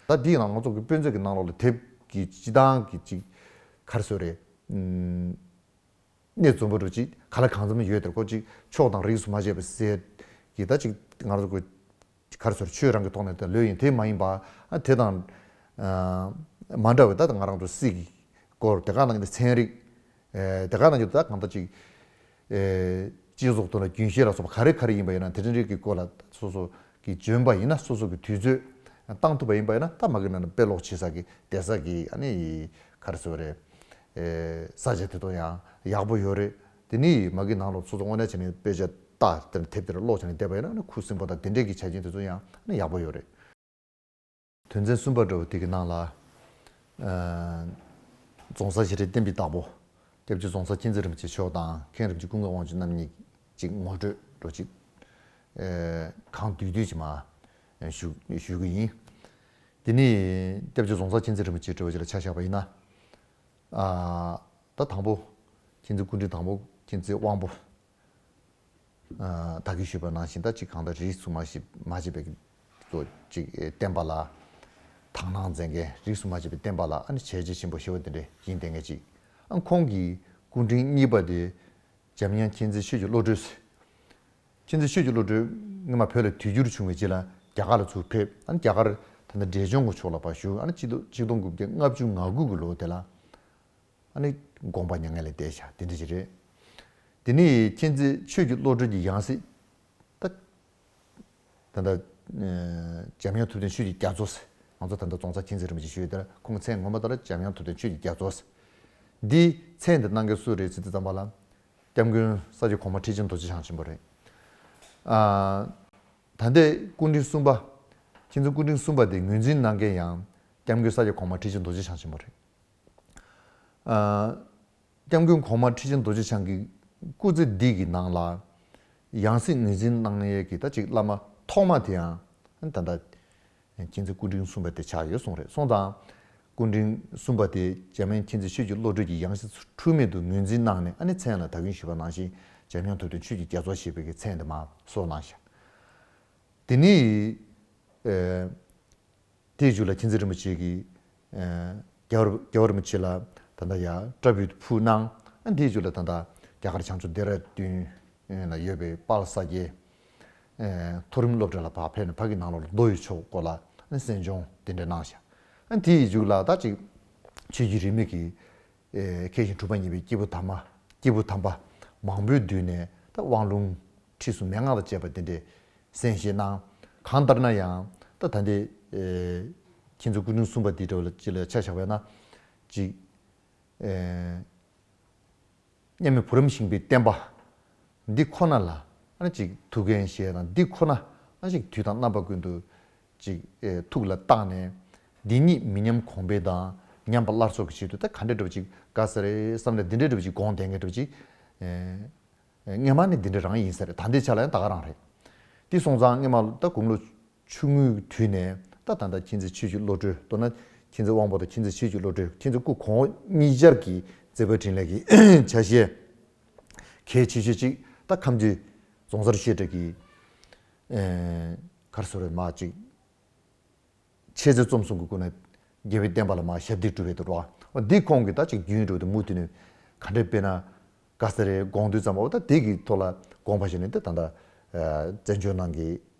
ད་འདིའི་ནང་ང་ཚོ་གི་དཔེ་མཛོད་ཀྱི་ནང་ལོགས་ལ་དེབ་ཀྱི་སྤྱི་བཏང་གི་ཅིག་ག་རེ་ཟེར་རེད། གནས་རྫོན་པོ་འདྲ་ཅིག་ག་ལ་གང་འཚམ་ཡོད་དེར་ཁོ་ཅིག་ཕྱོགས་དང་རིས་སུ་མ་ཆད་པ་ཟེར་གི་ད་ཅིག་ང་རང་ཚོ་གི་ག་རེ་ཟེར་ཆོས་རང་གི་ཐོག་ནས་ད་ལོས་ཡིན། དེ་མ་ཡིན་པ་ཨ་དེ་དང་མ་འདྲ་བའི་ད་ང་རང་ཚོ་སྲིད་ཀྱི་སྐོར་དེ་ག་ནང་གི་ཚན་རིག་དེ་ག་ནང་གི་ད་གང་ལྟར་ཅིག་སྤྱི་ཚོགས་ཐོག་ལ་རྒྱུན་ཤེས་ལ་སོགས་པ་ག་རེ་ག་རེ་ཡིན་པ་ཡིན་ན་དེ་འདྲ་རིགས་ཀྱི་སྐོར་ལ་སོ་སོ་གི་འཇོན་པ་ཡིན་ན་སོ་སོ་གི་དུས་ཚོད་བཏང་ཐུབ་པ་ཡིན་པ་ཡིན་ན་ད་མ་གི་ནང་ན་དཔེ་ཀློག་བྱེད་ས་གི་བསྡད་ས་གི་ཨ་ནི་ག་རེ་ཟེར་བ་རེད། ས་ཆ་དེ་ཚོ་ཡང་ཡག་པོ་ཡོད་རེད། དེ་ནི་མ་གི་ནང་ལོགས་སོ་སོ་དངོས་གནས་བྱས་ནས་དཔེ་ཆ་ལྟ་དེ་དེབ་དེར་ཀློག་བྱས་ནས་བསྡད་པ་ཡིན་ན་ཨ་ནི་ཁུ་སིམ་པོ་དང་དེ་འདྲས་ཀྱི་ཆ་རྐྱེན་དེ་ཚོ་ཡང་ཨ་ནི་ཡག་པོ་ཡོད་རེད། དོན་ཚན་གསུམ་པ་འདྲ་བོ་དེ་གི་ནང་ལ། རྫོང་སར་ཞི་བདེ་བསྟན་པའི་བདག་པོ། སྐྱབས་རྗེ་རྫོང་སར་མཁྱེན་བརྩེ་རིན་པོ་ཆེ་མཆོག་དང་མཁན་རིན་པོ་ཆེ་ཀུན་དགའ་དབང་ཕྱུག་རྣམ་གཉིས་ཀྱི་ངོ་སྤྲོད་འདྲ་ཅིག་གང་བསྡུས་བསྡུས་ཀྱི་མ་ཞུ་ཞུ་གི་ཡིན། དེ་ནས་སྐྱབས་རྗེ་རྫོང་སར་མཁྱེན་བརྩེ་རིན་པོ་ཆེ་འདྲ་བོ་ཅིག་ལ་ཆ་བཞག་པ་ཡིན་ན། ད་དང་པོ་མཁྱེན་བརྩེ་སྐུ་ཕྲེང་དང་པོ་མཁྱེན་བརྩེ་དབང་པོ། ད་གིན་ཞུས་པ་ནང་བཞིན་ད་ཅིག་གང་ལྟར་རིས་སུ་མ་ཞིག་མ་ཆད་པའི་གཙོ་ཅིག་བསྟན་པ་ལ་དག་སྣང་མཛད་མཁན་རིས་སུ་མ་ཆད་པའི་བསྟན་པ་ལ་ཨ་ནི་བྱས་རྗེས་ཆེན་པོ་ཞེ་པོ་དེ་འདྲ་ཡིན་བསྡད་མཁན་ཅིག་ཨ་ཁོང་གི་སྐུ་ཕྲེང་གཉིས་པ་དེ་འཇམ་དབྱངས་མཁྱེན་བརྩེ་ཆོས་ཀྱི་བློ་གྲོས། མཁྱེན་བརྩེ་ཆོས་ཀྱི་བློ་གྲོས་སྔོན་མ་བོད་ལ་དུས་འགྱུར་བྱུང་བའི་རྗེས་ལ་རྒྱ་གར་ལ་ཚུར་ཕེབས། ཨ་ནི་རྒྱ་གར་ད་ལྟ་འབྲས་ལྗོངས་ཀྱི་ཕྱོགས་ལ་ཕར་བཞུགས། ཨ་ནི་ཆིག་སྟོང་དགུ་བརྒྱ་ལྔ་བཅུ་ང་དགུ་གི་ལོ་དེ་ལ། ཨ་ནི་དགོངས་པ་མྱ་ངན་ལས་འདས་བཞག་དེ་འདྲ་ཞིག་རེད། དེ་ནས་མཁྱེན་བརྩེ་ཆོས་ཀྱི་བློ་གྲོས་ཀྱི་ཡང་སྲིད་ད། ད་ལྟ་འཇམ་དབྱངས་ཐུབ་བསྟན་ཆོས་ཀྱི་རྒྱ་མཚོ་ཟེར། ང་ཚོ་ད་ལྟ་རྫོང་སར་མཁྱེན་བརྩེ་རིན་པོ་ཆེ་ཞུས་ཡོད་དེ་ལ་ཁོང་མཚན་ངོ་མ་ལྟར་འཇམ་དབྱངས་ཐུབ་བསྟན་ཆོས་ཀྱི་རྒྱ་མཚོ་ཟེར། འདི་མཚན་འདི་གནང་མཁན་སུ་རེད་ཟེར་དུས་ཙམ་པ་ལ། སྐྱབས་མགོན་ས་སྐྱ་གོང་མ་ཁྲི་ཆེན་རྡོ་རྗེ་འཆང་ཆེན་པོ་རེད། ཨ། ད་ལྟའི་སྐུ་ཕྲེང་གསུམ་པ། མཁྱེན་བརྩེ་སྐུ་ཕྲེང་གསུམ་པ་དེ་ངོས་འཛིན་གནང་མཁན་ཡང་སྐྱབས་མགོན་ས་སྐྱ་གོང་མ་ཁྲི་ཆེན་རྡོ་རྗེ་འཆང་ཆེན་པོ་རེད། ཨ། སྐྱབས་མགོན་གོང་མ་ཁྲི་ཆེན་རྡོ་རྗེ་འཆང་གི་སྐུ་ཚེ་འདི་གི་ནང་ལ་ཡང་སྲིད་ངོས་འཛིན་གནང་ཡས་ཀྱི་ད་ཅིག་བླ་མ་ཐོག་མ་དེ་ཡང་ད་ལྟ། མཁྱེན་བརྩེ་སྐུ་ཕྲེང་གསུམ་པ་དེ་ཆགས་ཡོད་གསུངས་རེད། སོང་ཙང་། སྐུ་ཕྲེང་གསུམ་པ་དེ་འཇམ་དབྱངས་མཁྱེན་བརྩེ་ཆོས་ཀྱི་བློ་གྲོས་ཀྱི་ཡང་སྲིད་འཁྲུལ་མེད་དུ་ངོས་འཛིན་གནང་ནས་ཨ་ནི་མཚན་ལ་ད་གིན་ཞུས་པ་ནང་བཞིན་འཇམ་དབྱངས་ཐུབ་བསྟན་ཆོས་ཀྱི་རྒྱ་མཚོ་ཞེས་པའི་གི་མཚན་དེ་མར་གསོལ་གནང་ཤག་དེ་ནི། ཨེ། དེའི་མཇུག་ལ་མཁྱེན་བརྩེ་རིན་པོ་ཆེ་གིས། ཨེ། རྒྱལ་བ་རྒྱལ་བ་རིན་པོ་ཆེ་ལ་ད་ལྟ་ཡ་བཀྲ་ཤིས་ཕུལ་གནང་། ཨ་དེའི་མཇུག་ལ་ད་ལྟ་རྒྱ་གར་བྱང་ཕྱོགས་ལྡེ་ར་ལྡུན། ལ་ཡོད་པའི་དཔལ་ས་སྐྱའི་མཐོ་རིམ་སློབ་གྲྭ་ལ་ཕར་ཕེབས་ནས་ཕ་གི་ནང་ལོགས་ལ་མདོ་ཡི་ཕྱོགས་སྐོར་ལ་གསན་སྦྱོང་དེ་འདྲ་གནང་ཤག་དེའི་མཇུག་ལ་ད་ཅིག་ཆོས་བརྒྱུད་རིས་མེད་ཀྱི་མཁས་ཤིང་གྲུབ་པ་བརྙེས་པའི་སྐྱེས་བུ་དམ་པ་སྐྱེས་བུ་དམ་པ་མང་པོའི་མདུན་ནས་ད་དབང་ལུང་ཁྲིད་གསུམ་མན་ངག་དང་བཅས་པ་དེ་འདྲའི་གསན་བཞེས་གནང་། གང་ལྟར་ན་ཡང་ད་ད་ལྟའི་ མཁྱེན་བརྩེ་སྐུ་ཕྲེང་གསུམ་པ་འདི་འདྲ་བ་ལ་ཅིག་ལ་ཆ་བཞག་པ་ཡིན་ན། ཅིག་ཨེ། མཉམ་མེད་བུ་རམ་ཤིང་པའི་བསྟན་པ་འདི་ཁོ་ན་ལ་ཨ་ནི་ཅིག་ཐུགས་འགན་བཞེས་དང་འདི་ཁོ་ན་ཨ་ཅིག་དུས་དང་རྣམ་པ་ཀུན་ཏུ་ཅིག་ཨེ་ཐུགས་ལ་བཏགས་ནས། འདི་ཉིད་མི་ཉམས་གོང་འཕེལ་དང་ཉམས་པ་སླར་གསོ་གི་ཆེད་དུ་ད་ག་འདྲ་འདྲ་བ་ཅིག་དགའ་ས་རེད་བསམ་ནས་འདི་འདྲ་འདྲ་བ་ཅིག་དགོངས་བསྡད་མཁན་འདྲ་བ་ཅིག་ཨེ། སྔོན་མ་ནས་འདི་འདྲ་རང་ཡིན་ས་རེད། ད་ལྟའི་ཆ་ལ་ཡང་ད་ག་རང་རེད། དེ་སོང་ཙང་སྔོན་མ་ད་དགུང་ལོ་ཆུང་ངུའི་དུས་ནས་ད་ད་ལྟ་མཁྱེན་བརྩེ་ཆོས་ཀྱི་བློ་གྲོས། མདོར་ན་མཁྱེན་བརྩེ་དབང་པོ་དང་མཁྱེན་བརྩེ་ཆོས་ཀྱི་བློ་གྲོས། མཁྱེན་བརྩེ་སྐུ་གོང་འོག་གཉིས་ཆར་གྱི་མཛད་པ་འཕྲིན་ལས་ཀྱི་ཆ་ཤས་གལ་ཆེ་ཤོས་གཅིག་ད་ཁམས་ཀྱི་རྫོང་སར་བཤད་གྲྭ་གི་ཨེ་ག་རེ་ཟེར་རེད་མ་གཅིག་མཆེད་རྫས་རྩོམ་གསུམ་གྱི་སྒོ་ནས་རྒྱལ་བའི་བསྟན་པ་ལ་མར་ཞབས་འདེགས་སྒྲུབ་པའི་དུ་རོ། འདི་ཁོང་གིས་ད་ཅིག་རྒྱུན་འགྲོ་དུ་མུ་མཐུད་ནས་ག་འདྲས་དཔེར་ན་དགའ་ས་རེ་དགོངས་དུས་ཙམ་པ་འོ་ད་དེ་གི་ཐོག་ལ་དགོངས་པ་བཞེས་ནས་ད་ད་ལྟ་བཙན་བྱོལ་ནང་གི་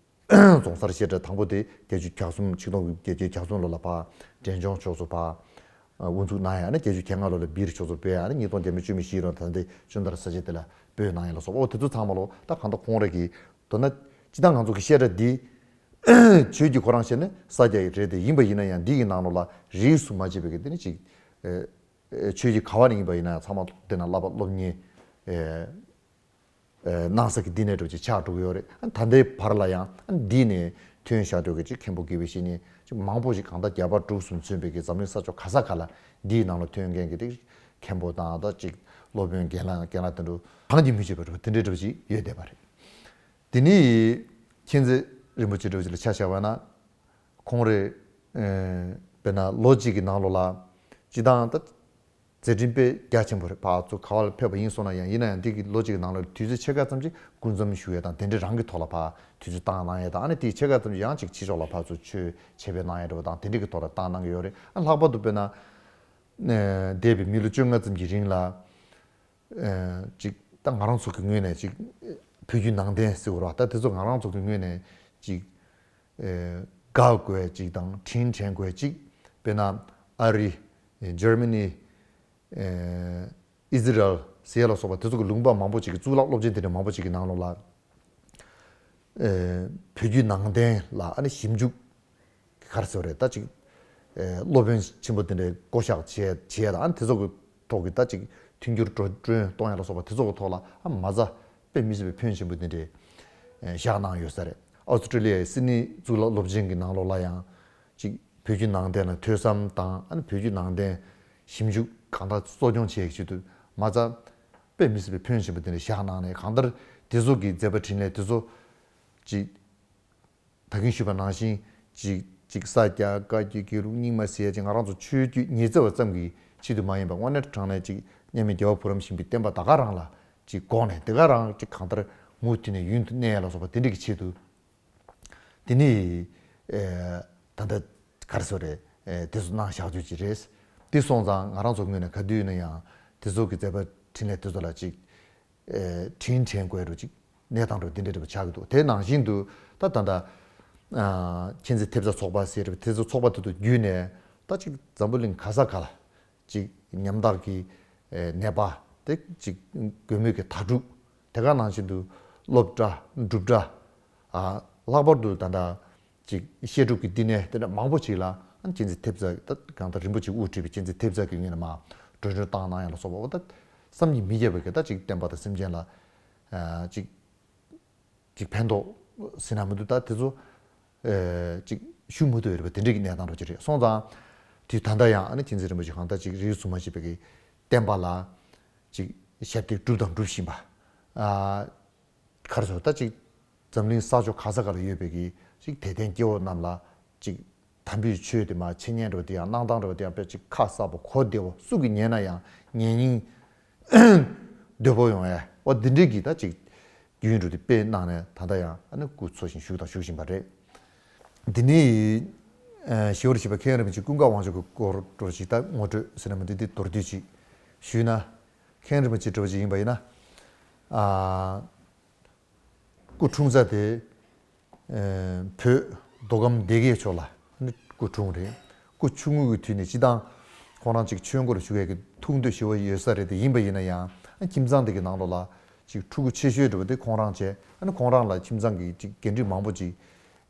རྫོང་སར་བཤད་གྲྭ་དང་པོ་དེ་བརྒྱད་ཅུ་གྱ་གསུམ་ཆིག་སྟོང་བརྒྱད་བརྒྱད་ཅུ་གྱ་གསུམ་ལོ་ལ་ཕར་འབྲས་ལྗོངས་ཕྱོགས་སུ་ཕར་དབུ་འཛུགས་གནང་ཡ་ནི་བརྒྱད་ཅུ་གྱ་ལྔ་ལོ་ལ་སྦིར་ཕྱོགས་སུ་སྤོས་ཡ་ནི་ཉིས་སྟོང་བརྒྱ་མེད་བཅུ་མེད་བཞི་ལོ་ད་ལྟའི་ཅུན་ཏར་ས་ཆ་དེ་ལ་སྤོས་གནང་ཡ་ལ་སོགས་འོ་དེ་ཚོ་ཚང་མ་ལོ་ད་གང་ལྟར་ཁོང་རང་གི་མདོར་ན་སྤྱི་བཏང་ང་ཚོ་གི་བཤད་གྲྭ་འདི་ཆོས་ཀྱི་ཁོ་རང་བཤད་ན་ས་སྐྱ་ཡི་རེད་དེ་ཡིན་པ་ཡིན་ན་ཡང་འདི་ཡི་ནང་ལོགས་ལ་རིས་སུ་མ་ཆད་པའི་གི་དེ་ནི་ཅིག་ཆོས་ཀྱི་ག་བ་ནས་ཡིན་པ་ཡིན་ན་ཡང་ཚང་མ་དེ་ན་བསླབ་པ་སློབ་གཉེར་གནང་ས་གི་འདི་ནས་འགྲོ་ཅིག་ཆགས་འགྲོ་གི་ཡོད་རེད། ད་ལྟའི་བར་ལ་ཡང་འདི་ནས་ཐོན་བཞག་འགྲོ་གི་ཅིག་མཁན་པོ་དགེ་བའི་བཤེས་གཉེན་ཅིག་མང་པོ་ཞིག་གང་ལྟར་རྒྱ་བལ་འབྲུག་གསུམ་མཚོན་པའི་གི་འཛམ་གླིང་ས་ཕྱོགས་ག་ས་ག་ལ་འདིའི་ནང་ལ་ཐོན་མཁན་གི་དེ་མཁན་པོ་དང་ད་ཅིག་སློབ་དཔོན་རྒན་ལགས་རྒན་ལགས་དེ་འདྲ་གང་གི་མི་བྱེད་པ་འགྲོ་དེ་འདྲའི་འགྲོ་ཅིག་ཡོད་བསྡད་པ་རེད། དེ་ནས་མཁྱེན་བརྩེ་རིན་པོ་ཆེ་འདྲ་བོ་ཅིག་ལ་ཆ་བཞག་པ་ན། ཁོང་རེ་དཔེར་ན་ལོ་གཅིག་གི་ནང་ལོགས་ལ་སྤྱི་བཏང་ད་མཛད་འཕྲིན་དཔེ་རྒྱ་ཆེན་པོ་རེད། ཕར་ཚུར་ག་བ་ལ་ཕེབས་པ་ཡིན་སོང་ན་ཡང་ཡིན་ན་ཡང་འདི་གི་ལོ་གཅིག་གི་ནང་ལོགས་དུས་ཚོད་ཕྱེད་ཀ་ཙམ་ཅིག་སྐུ་མཚམས་བཞུགས་ཡས་དང་དེ་འདྲའི་རང་གི་ཐོག་ལ་ཕར་དུས་ཚོད་བཏང་གནང་ཡས་དང་ཨ་ནི་དེའི་ཕྱེད་ཀ་ཙམ་ཅིག་ཡང་ཅིག་ཕྱི་ཕྱོགས་ལ་ཕར་ཚུར་ཆོས་འཆད་སྤེལ་གནང་ཡས་འདྲ་བོ་དང་དེ་འདྲའི་གི་ཐོག་ལ་བཏང་གནང་གི་ཡོད་རེད། ཨ་ལྷག་པར་དུ་དཔེར་ན་འདས་པའི་མི་ལོ་བཅོ་ལྔ་ཙམ་གྱི་རིང་ལ། ཅིག་ད་ང་རང་ཚོ་གི་ངོས་ནས་ཅིག་བོད་བརྒྱུད་ནང་བསྟན་ཟེར་བ་རེད་བ། ད་དེ་ཚོ་ང་རང་ཚོ་གི་ངོས་ནས་ཅིག་དགག་དགོས་ཅིག་དང་དྲིན་དྲན་དགོས་ཅིག་དཔེར་ན་ཨ་རི། འཇར་མ་ནི། ཨི་ཟི་རལ་ཟེར་ལ་སོགས་པ་དེ་ཚོ་གི་ལུང་པ་མང་པོ་ཅིག་གི་གཙུག་ལག་སློབ་ཆེན་དེ་འདྲ་མང་པོ་ཅིག་གི་ནང་ལོགས་ལ། བོད་བརྒྱུད་ནང་བསྟན་ལ་ཨ་ནི་ཞིབ་འཇུག་ག་རེ་ཟེར་བ་རེད། ད་ཅིག་སློབ་དཔོན་ཆེན་པོ་དེ་འདྲའི་བསྐོ་བཞག་བྱས་བྱས་དང་ཨ་ནི་དེ་ཚོ་གི་ཐོག་གི་ད་ཅིག་མཐུན་འགྱུར་འགྲོ་གྲོན་གཏོང་ཡ་ལ་སོགས་པ་དེ་ཚོ་གི་ཐོག་ལ་ཨ་མ་རྩ་དཔེ་མི་སྲིད་པའི་ཕོན་ཆེན་པོ་དེ་འདྲའི་བཞག་གནང་ཡོད་ས་རེད། ཨོ་སི་ཀྲི་ལི་ཡའི་སིད་ནི་གཙུག་ལག་སློབ་ཆེན་གྱི་ནང་ལོགས་ལ་ཡང་ཅིག་བོད་བརྒྱུད་ནང་བསྟན་ལ་ཐོས་བསམ་དང་ཨ་ནི་བོད་བརྒྱུད་ནང་བསྟན་ཞིབ་འཇུག་གང་དག་གཙོ་སྐྱོང་བྱེད་ཆེད་དུ་མ་རྩ་དཔེ་མི་སྲིད་པའི་ཕོན་ཆེན་པོ་དེ་འདྲ་བཞག་གནང་ནས་གང་ལྟར་དེ་ཚོ་གི་མཛད་པ་འཕྲིན་ལས་དེ་ཚོ་ཅིག་ད་གིན་ཞུས་པ་ནང་བཞིན་ཅིག་ཅིག་ས་སྐྱ་བཀའ་བརྒྱུད་དགེ་ལུགས་རྙིང་མ་ཟེར་ཡ་ཅིག་ང་རང་ཚོ་ཆོས་བརྒྱུད་ཉི་ཚེ་བ་ཙམ་གྱི་ཆེད་དུ་མ་ཡིན་པ་དངོས་གནས་དྲང་གནས་ཅིག་མཉམ་མེད་རྒྱལ་བ་བུ་རམ་ཤིང་པའི་བསྟན་པ་ད་ག་རང་ལ་ཅིག་དགོངས་ནས་དེ་ག་རང་ཅིག་གང་ལྟར་མུ་མཐུད་ནས་ཡུན་དུ་གནས་ཡ་ལ་སོགས་པ་དེ་འདྲ་གི་ཆེད་དུ། དེ་ནི་ད་ལྟ་ག་རེ་ཟེར་རེད། དེ་ཚོ་གནང་བཞག་རྒྱུ་ཅིག་རེད། དེ་སོང་ཙང་ང་རང་ཚོ་ངོས་ནས་ག་དུས་ཡིན་ན་ཡང་དེ་ཚོ་གི་མཛད་པ་འཕྲིན་ལས་དེ་ཚོ་ལ་ཅིག་དྲིན་དྲན་དགོས་རུ་ཅིག་གནས་སྟངས་རུ་དེ་འདྲ་འདྲ་པོ་ཆགས་ཀྱི་འདུག་དེ་ནང་བཞིན་དུ་ད་ད་ལྟ་མཁྱེན་བརྩེ་ཐེབས་རྩ་ཚོགས་པ་ཟེར་རེད། དེ་ཚོ་ཚོགས་པ་དེ་ཚོ་བརྒྱུད་ནས་ད་ཅིག་འཛམ་བུ་གླིང་ག་ས་ག་ལ། ཅིག་ཉམ་ཐག་གི་ནད་པ་དེ་ཅིག་དགོས་མོས་ཀྱི་དྭ་ཕྲུག་དེ་ག་ནང་བཞིན་དུ་སློབ་གྲྭ་སྒྲུབ་གྲྭ་ལྷག་པར་དུ་ད་ལྟ་ཅིག་བཤད་སྒྲུབ་ཀྱི་བསྟི་གནས་དེ་འདྲ་མང་པོ་ཅིག་ལ་མཁྱེན་བརྩེ་ཐེབས་རྩ་ད་གང་ལྟར་རིན་པོ་ཆེ་དབུ་ཁྲིད་པའི་མཁྱེན་བརྩེ་ཐེབས་རྩ་གི་ངོས་ནས་མར་འགྲོ་གྲོན་བཏང་གནང་ཡ་ལ་སོགས་པ་འོ་ད་བསམ་གྱིས་མི་ཁྱབ་པའི་གི་ད་ཅིག་བསྟན་པ་དང་སེམས་ཅན་ལ་ཅིག་ཅིག་ཕན་ཐོགས་ཟེར་ན་མི་འདུག་ད་དེ་ཚོ་ཨེ་ཅིག་ཞུ་མི་ཐུབ་ཡོད་རེད་པ། དེ་འདྲའི་གི་གནས་སྟངས་འདྲ་ཅིག་རེད་སོང་ཙང་། དུས་ད་ལྟ་ཡང་ཨ་ནི་མཁྱེན་བརྩེ་རིན་པོ་ཆེ་གང་ལྟར་ཅིག་རིས་སུ་མ་ཆད་པའི་གི་བསྟན་པ་ལ་ཅིག་ཞབས་འདེགས་བསྒྲུབས་དང་སྒྲུབ་བཞིན་པ། ཨ་ག་རེ་ཟེར་ད་ཅིག་འཛམ་གླིང་ས་ཕྱོགས་ག་ས་ག་ལ་ཡོད་པའི་གི་ཅིག་དད་ལྡན་སྐྱེ་བོ་རྣམས་ལ་ཅིག་དམ་པའི་ཆོས་དེ་མར་འཆད་ཉན་འདྲ་བོ་དེ་ཡང་གནང་སྟངས་འདྲ་བོ་དེ་ཡང་དཔེ་ཅིག་ཁ་གསལ་པོ་གོ་བདེ་བོ་སུ་གིས་ཉན་ན་ཡང་ཉན་སྙིང་འདོད་པོ་ཡོང་ཡ་འོ་འདི་འདྲའི་གི་ད་ཅིག་རྒྱུན་རུ་དེ་སྤེལ་གནང་ནས་ད་ལྟ་ཡང་ཨ་ནི་སྐུ་འཚོ་ཞིང་བཞུགས་དང་བཞུགས་བཞིན་པ་རེད། འདི་ནི་ཞི་བ་རུ་ཞི་བ་མཁན་རིན་པོ་ཆེ་ཀུན་དགའ་དབང་ཕྱུག་གི་སྐོར་འདྲ་བོ་ཞིག་ད་ངོ་སྤྲོད་ཟེར་ན་མི་འདི་འདི་མདོར་བསྡུས་ཅིག་ཞུས་ན། མཁན་རིན་པོ་ཆེ་འདྲ་བོ་ཞིག་ཡིན་པ་ཡིན་ན། ཨ། སྐུ་འཁྲུངས་ས་དེ། ཨེ། བོད་མདོ་ཁམས་སྡེ་དགེ་ཕྱོགས་ལ་ནི་སྐུ་འཁྲུངས་རེད། སྐུ་ཆུང་ངུ་གི་དུས་ནས་སྤྱི་བཏང་ཁོང་རང་ཅིག་ཆོས་སྒོར་ཞུགས་ཡས་ཀྱི་ཐུགས་འདོད་ཞེ་པོ་ཡོད་ས་རེད་དེ་ཡིན་པ་ཡིན་ན་ཡང་ཨ་ཁྱིམ་ཚང་དེ་གི་ནང་ལོགས་ལ་ཅིག་ཕྲུ་གུ་ཆེ་ཤོས་འདྲ་བོ་དེ་ཁོང་རང་བྱས་ཨ་ནི་ཁོང་རང་ལ་ཁྱིམ་ཚང་གི་ཅིག་འགན་འཁྲི་མང་པོ་ཅིག་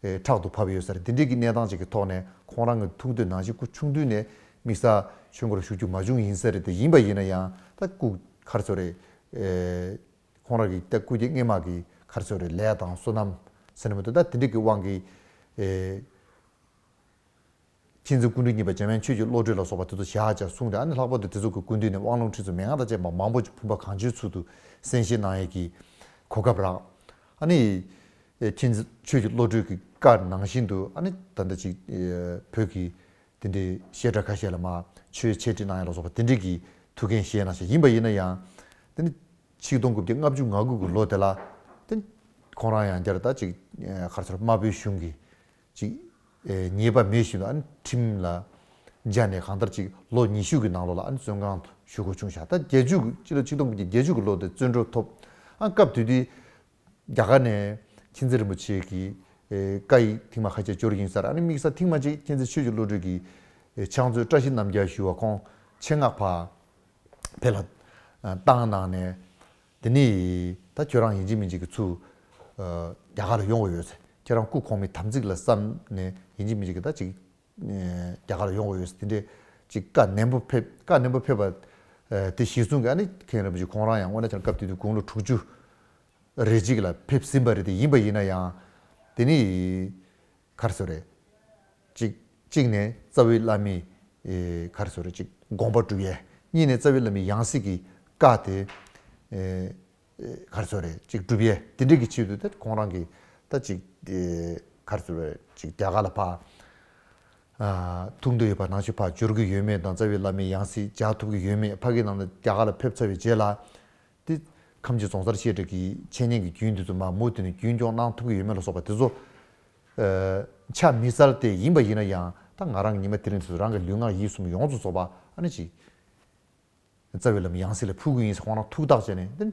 ཨེ་ཕྲག་ཏུ་བབས་ཡོད་ས་རེད། དེ་འདྲའི་གི་གནས་སྟངས་ཅིག་གི་ཐོག་ནས་ ཁོང་རང་གི་ཐུགས་འདོད་ནང་བཞིན་སྐུ་ཆུང་དུས་ནས་དམིགས་བསལ་ཆོས་སྒོར་ཞུགས་རྒྱུ་མ་བྱུང་ཡིན་ས་རེད་དེ། ཡིན་པ་ཡིན་ན་ཡང་ད་སྐུ་ག་རེ་ཟེར་དགོས་རེད། ཨེ། ཁོང་རང་གི་ད་སྐུ་སྐྱེ་སྔས་མ་གི་ག་རེ་ཟེར་དགོས་རེད། ལས་དང་བསོད་ནམས་ཟེར་ན་མི་འདུག་ད་དེ་འདྲ་གི་དབང་གིས། ཨེ། མཁྱེན་བརྩེ་སྐུ་ཕྲེང་གཉིས་པ་འཇམ་དབྱངས་ཆོས་ཀྱི་བློ་གྲོས་ལ་སོགས་པ་དེ་ཚོ་བཞག་བྱས་གསུངས་ཏེ། ཨ་ནི་ལྷག་པར་དུ་དེ་ཚོ་གི་སྐུ་མདུན་ནས་དབང་ལུང་ཁྲིད་ཚུལ་མན་ངག་དང་བཅས་པ་མང་པོ་ཅིག་ཕུང་པོ་གངས་ཅན་ཚུལ་དུ་གསན་བཞེས་གནང་ཡས་ཀྱི་གོ་སྐབས་རག་ཨ་ནི་མཁྱེན་བརྩེ་ཆོས་ཀྱི་བློ་གྲོས་ཀྱི་བཀའ་ནང་བཞིན་དུ། ཨ་ནི་ད་ལྟ་ཅིག་བོད་ཀྱི་དེ་འདྲའི་བཤད་གྲྭ་ཁ་ཤས་ལ་མར་ཆོས་འཆད་ཁྲིད་གནང་ཡས་ལ་སོགས་པ་དེ་འདྲའི་གི་ཐུགས་འགན་བཞེས་གནང་ཞིང་། ཡིན་པ་ཡིན་ན་ཡང་དེ་ནི་ཆིག་སྟོང་དགུ་བརྒྱ་ལྔ་བཅུ་ང་དགུ་གི་ལོ་དེ་ལ་དེ་ཁོང་རང་ཡང་བསྐྱར་ད་ཅིག་ག་རེ་ཟེར། དམར་པོའི་གཞུང་གི་ཅིག་ཨེ། ཉེས་པ་མེད་བཞིན་དུ་ཨ་ནི་ཁྲིམས་ལ་སྦྱར་ནས། གང་ལྟར་ཅིག་ལོ་ཉི་ཤུ་གི་ནང་ལོགས་ལ་ཨ་ནི་བཙོན་ཁང་དུ་བཞུགས་དགོས་བྱུང་ཤག་ད་བརྒྱད་ཅུ་གི་སྤྱི་ལོ་ཆིག་སྟོང་དགུ་བརྒྱ་བརྒྱད་ཅུ་གི་ལོ་དེ་བཙོན་གྲོལ་ཐོབ། ཨ་སྐབས་དེ་དུས་རྒྱ་གར་ནས་མཁྱེན་བརྩེ་རིན་པོ་ཆེ་གི་ཨེ། བཀའ་ཡིག་ཐེངས་མ་ཁ་ཤས་འབྱོར་ཡིན་ས་རེད། ཨ་ནི་དམིགས་བསལ་ཐེངས་མ་གཅིག་མཁྱེན་བརྩེ་ཆོས་ཀྱི་བློ་གྲོས་ཀྱི་ཨེ། ཕྱག་མཛོད་བཀྲ་ཤིས་རྣམ་རྒྱལ་ཞུ་བ་ཁོང་ཆེད་མངགས་ཕར་ཕེབས་ལ་བཏང་གནང་ནས། དེ་ནས་ད་ཁྱོད་རང་ཡིན་གཅིག་མིན་གཅིག་གི་ཚུར་རྒྱ་གར་ལ་ཡོང་དགོས་ཡོད་ཟེར། ཁྱེད་རང་སྐུ་གོང་མའི་དམ་ཚིག་ལ་བསམ་ནས་ཡིན་གཅིག་མིན་གཅིག་གི་ད་ཅིག་རྒྱ་གར་ལ་ཡོང་དགོས་ཡོད་ཟེར། དེ་འདྲས་ཅིག་བཀའ་ནན་པོ་ཕེབས། བཀའ་ནན་པོ་ཕེབས་པ་དེ་གཞིར་བཟུང་གིས་ཨ་ནི་མཁན་རིན་པོ་ཆེ་ཁོང་རང་ཡང་དངོས་གནས་ཀྱང་སྐབས་དེ་དུས་དགུང་ལོ་དྲུག་ཅུ་རེ་གཅིག་ལ་ཕེབས་ཟིན་པ་རེད་དེ། ཡིན་པ་ཡིན་ན་ཡང་དེ་ནི་ག་རེ་ཟེར་རེད། གཅིག་གཅིག་ནས་རྩ་བའི་བླ་མའི་ཨེ། ག་རེ་ཟེར་རེད། ཅིག་དགོངས་པ་སྒྲུབ་ཡས། གཉིས་ནས་རྩ་བའི་བླ་མའི་ཡང་སྲིད་ཀྱི་བཀའ་དེ་ཨེ། ཨེ། ག་རེ་ཟེར་རེད། ཅིག་སྒྲུབ་ཡས། དེ་འདྲའི་གི་ཆེད་དུ་ད་ཁོང་རང་གིས་ད་ཅིག་ཨེ། ག་རེ་ཟེར་རེད། ཅིག་རྒྱ་གར་ལ་ཕར་ཨ། ཐུགས་འདོད་ཡོད་པ་ནང་བཞིན་ཕར་འབྱོར་གྱི་ཡོད་མེད་དང་། རྩ་བའི་བླ་མའི་ཡང་སྲིད་མཇལ་ཐུབ་ཀྱི་ཡོད་མེད། ཕ་གི་ནང་ལ་རྒྱ་གར་ལ་ཕེབས་ཚར་བའི་རྗེས་ལ། དེ་ཁམས་ཀྱི་རྫོང་སར་གཤེགས་འདྲ་གི་འཆད་ཉན་གྱི་རྒྱུན་དེ་ཚོ་མར་མུ་མཐུད་ནས་རྒྱུན་སྐྱོང་གནང་ཐུབ་ཀྱི་ཡོད་མེད་ལ་སོགས་པ་དེ་ཚོ་ཨ། ཆ་མི་གསལ་ཏེ། ཡིན་པ་ཡིན་ན་ཡང་ད་ང་རང་གི་ཉི་མ་དེ་རིང་དུས་སུ་རང་གི་ལུས་ངག་ཡིད་གསུམ་ཡོངས་སུ་རྫོགས་པ་ཨ་ནི་ཅིག་རྩ་བའི་བླ་མའི་ཡང་སྲིད་ལ་ཕུལ་གྱི་ཡིན་ཟེར་ཁོང་རང་ཐུགས་ཐག་བཅད་ནས། དེ་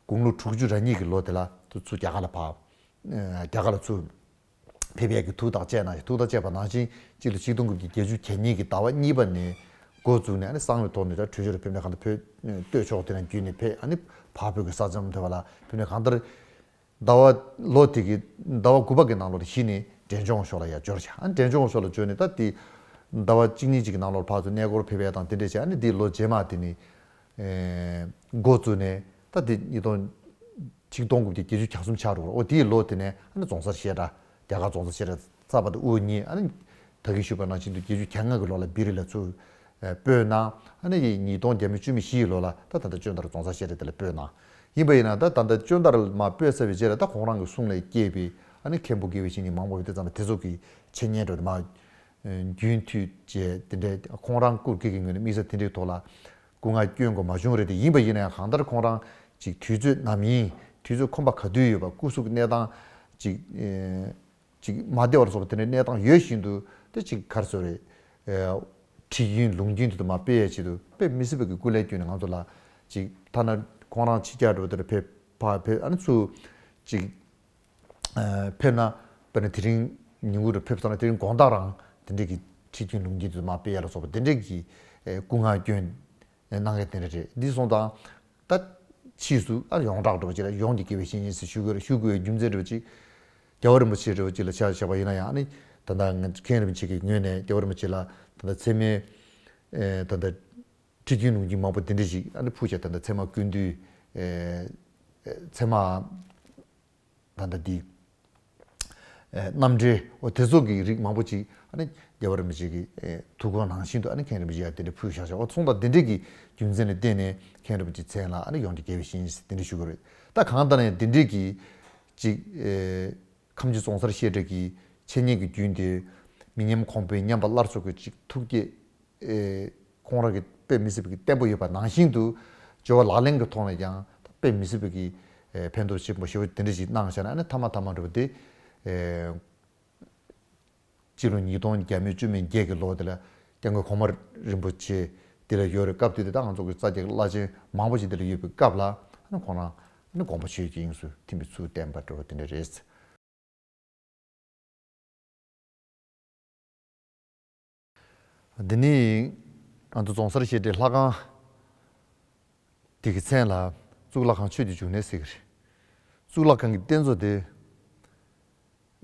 དགུང་ལོ་དྲུག་ཅུ་རེ་གཉིས་ཀྱི་ལོ་དེ་ལ་དུ་ཚུར་རྒྱ་གར་ལ་ཕར་ཨ། རྒྱ་གར་ལ་ཚུར་ཕེབས་ཡས་ཀྱི་ཐུགས་ཐག་བཅད་གནང་ཞིང་། ཐུགས་ཐག་བཅད་པ་ནང་བཞིན་སྤྱི་ལོ་ཆིག་སྟོང་དགུ་བརྒྱ་བརྒྱད་ཅུ་གྱ་གཉིས་ཀྱི་ཟླ་བ་གཉིས་པ་ནས་འགོ་བཙུགས་ནས། ཨ་ནི་གསང་བའི་ཐོག་ནས་ད་བྲོས་བྱོལ་ཕེབས་ནས། གང་ལྟར་བོད་སྟོད་ཕྱོགས་དེ་ནས་བརྒྱུད་ནས་ཕེབས། ཨ་ནི་བར་བོད་ཀྱི་ས་མཚམས་དེ་བ་ལ་ཕེབས་ནས། གང་ལྟར་ཟླ་བ་ལོ་དེ་གི་ཟླ་བ་དགུ་པ་གི་ནང་ལོགས་ལ་གཞི་ནས་འབྲས་ལྗོངས་ཕྱོགས་ལ་ཡར་འབྱོར་བྱས། ཨ་ནི་འབྲས་ལྗོངས་ཕྱོགས་ལ་འབྱོར་ནས་ད་དེ་ཟླ་བ་གཅིག་གཉིས་ཅིག་གི་ནང་ལོགས་ལ་ཕར་ཚུར་གནས་སྐོར་ཕེབས་ཡས་དང་དེ་འདྲས་བྱས། ཨ་ནི་དེའི་ལོ་རྗེས་མ་དེ་ནས་ཨེ། འགོ་བཙུགས་ནས་ད་དེ་ཉིས་སྟོང་ཆིག་སྟོང་དགུ་བརྒྱ་བརྒྱད་ཅུ་གྱ་གསུམ་ཆགས་འགྲོ། འོ་དེའི་ལོ་དེ་ནས་ཨ་ནི་རྫོང་སར་བཤད་གྲྭ། རྒྱ་གར་རྫོང་སར་བཤད་གྲྭ་གསར་པ་དེ་དབུ་བརྙེས། ཨ་ནི་ད་གིན་ཞུས་པ་ནང་བཞིན་དུ་བརྒྱད་ཅུ་གྱ་ལྔ་གི་ལོ་ལ་བི་རི་ལ་ཚུར་ཨེ། སྤོས་གནང་། ཨ་ནི་ཉིས་སྟོང་བརྒྱ་མེད་བཅུ་མེད་བཞིའི་ལོ་ལ་ད་ད་ལྟ་བཅོན་ཐར་རྫོང་སར་བཤད་གྲྭ་དེ་ལ་སྤོས་གནང་། ཡིན་པ་ཡིན་ན་ད་ད་ལྟ་བཅོན་ཐར་མར་སྤོས་ཚར་བའི་རྗེས་ལ་ད་ཁོང་རང་གི་གསུང་ལས་སྐྱེས་པའི་ཨ་ནི་མཁན་པོ་དགེ་བའི་བཤེས་གཉེན་མང་པོ་ཡོད་དེ་ཙམ་ལ། དེ་ཚོ་གི་འཆད་ཉན་འགྲོ་དེ་མར་རྒྱུན་མཐུད་བྱས། དེ་འདྲའི་ཁོང་རང་སྐུ་སྒེར་གྱི་ངོས་ནས་དམིགས་བསལ་དེ་འདྲའི་ཐོག་ལ་སྐུ་ངལ་སྐྱོན་དགོས་མ་བྱུང་རེད་དེ། ཡིན་པ་ཡིན་ན་ཡང་གང་ལྟར་ཁོང་རང་ཅིག་དུས་ཚོད་ནམ་ཡིན། དུས་ཚོད་ཁོམ་པ་ག་དུས་ཡོད་པ། སྐུ་གཟུགས་གནས་སྟངས་ཅིག་ཨེ། ཅིག་མ་བདེ་བ་ལ་སོགས་པ་དེ་འདྲའི་གནས་སྟངས་ཡོད་བཞིན་དུ། དེ་ཅིག་ག་རེ་ཟེར་རེད། ཨེ། ཁྲིད་རྒྱུན་ལུང་རྒྱུན་དེ་ཚོ་མར་སྤེལ་ཡས་ཆེད་དུ་དཔེ་མི་སྲིད་པའི་གི་སྐུ་ལས་བསྐྱོན་ནས་ང་ཚོ་ལ་ཅིག་ཐ་ན་ཁོང་རང་ཕྱི་རྒྱལ་འགྲོ་དེར་ཕེབས། ཕར་ཕེབས། ཨ་ནི་ཚུར་ཅིག་ཨེ། ཕེབས་ན་དཔེར་ན་དེ་རིང་ཉིན་གུང་རུ་ཕེབས་སོང་ན་དེ་རིང་དགོང་དག་རང་དེ་འདྲའི་གི་ཁྲིད་རྒྱུན་ལུང་རྒྱུན་དེ་ཚོ་མར་སྤེལ་ཡས་ལ་སོགས་པ་དེ་འདྲའི་གི་ཨེ། སྐུ་ངལ་སྐྱོན་གནང་མཁན་དེ་འདྲ་རེད། འདི་སོང་ཙང་ད་ཕྱིས་སུ་ཨ་ཡོངས་གྲགས་འགྲོ་བ་ཅིག་ལ་ཡོངས་ཀྱི་དགེ་བའི་བཤེས་གཉེན་ཟེར་ཞུ་དགོས་རེད། ཞུ་དགོས་པའི་རྒྱུ་མཚན་འགྲོ་བ་ཅིག་རྒྱལ་བ་རིན་པོ་ཆེ་འགྲོ་བ་ཅིག་ལ་ཆ་བཞག་པ་ཡིན་ན་ཡང་། ཨ་ནི་ད་ལྟ་ང་མཁན་རིན་པོ་ཆེ་གི་ངོས་ནས་རྒྱལ་བ་རིན་པོ་ཆེ་ལ་ད་ལྟ་ཚད་མའི་ཨེ། ད་ལྟ་ཁྲིད་རྒྱུན་ལུང་རྒྱུན་མང་པོ་དེ་འདྲ་ཞིག་ཨ་ནི་ཕུལ་བྱས། ད་ལྟ་ཚད་མ་ཀུན་བཏུས། ཨེ། ཚད་མ། ད་ལྟ་འདི། ཨེ། རྣམ་འགྲེལ། འོ་དེ་ཚོ་གི་རིགས་མང་པོ་ཅིག་ཨ་ནི་རྒྱལ་བ་རིན་པོ་ཆེ་གི་ཨེ། ཐུགས་དགོངས་ནང་བཞིན་དུ་ཨ་ནི་མཁན་རིན་པོ་ཆེ་ཡ་དེ་འདྲ་ཕུལ་བཞག་བཞག་འོ་སོང་ཙང་དེ་འདྲའི་གི་རྒྱུ་མཚན་ལ་བརྟེན་ནས་མཁན་རིན་པོ་ཆེའི་མཚན་ལ་ཨ་ནི་ཡོངས་ཀྱི་དགེ་བའི་བཤེས་གཉེན་ཟེར་དེ་འདྲ་ཞུ་གི་རེད། ད་གང་ལྟར་ན་ཡང་དེ་འདྲའི་གི་ཅིག་ཨེ། ཁམས་ཀྱི་རྫོང་སར་བཤད་གྲྭ་གི་འཆད་ཉན་གྱི་རྒྱུན་དེ་མི་ཉམས་གོང་འཕེལ། ཉམས་པ་སླར་གསོ་གི་ཅིག་ཐུགས་བསྐྱེད། ཨེ། ཁོང་རང་གི་དཔེ་མི་སྲིད་པའི་བརྟན་པོ་ཡོད་པ་ནང་བཞིན་དུ་སྦྱོར་བ་ལག་ལེན་གྱི་ཐོག་ནས་ཀྱང་དཔེ་མི་སྲིད་པའི་གི་ཨེ། ཕན་ཐོགས་ཆེན་པོ་ཞེ་པོ་དེ་འདྲ་ཞིག་གནང་བཞག་ན། ཨ་ནི་མཐའ་མ་མཐའ་མ་འགྲོ་བ་དེ་ཨེ། སྤྱི་ལོ་ཉིས་སྟོང་བརྒྱ་མེད་བཅུ་མེད་བརྒྱད་ཀྱི་ལོ་དེ་ལ་སྐྱབས་མགོན་གོང་མ་རིན་པོ་ཆེ་དེ་ལ་ཡོད་རེད། སྐབས་དེ་དུས་ད་ང་ཚོ་གི་ས་སྐྱ་བླ་ཆེན་མང་པོ་ཞིག་དེ་ལ་ཡོད་པའི་སྐབས་ལ། ཨ་ནི་ཁོང་རང་ཨ་ནི་དགོངས་པ་ཆོས་ཀྱི་དབྱིངས་སུ་ཐིམ་པའི་ཚུལ་བསྟན་པ་འདྲ་བོ་དེ་འདྲ་རེད། འདི་ནི་ང་ཚོ་རྫོང་སར་བཤད་གྲྭའི་ལྷ་ཁང་དེ་གི་མཚན་ལ་གཙུག་ལག་ཁང་ཆོས་ཀྱི་འབྱུང་གནས་ཟེར་གི་རེད། གཙུག་ལག་ཁང་གི་རྟེན་གཙོ་དེ་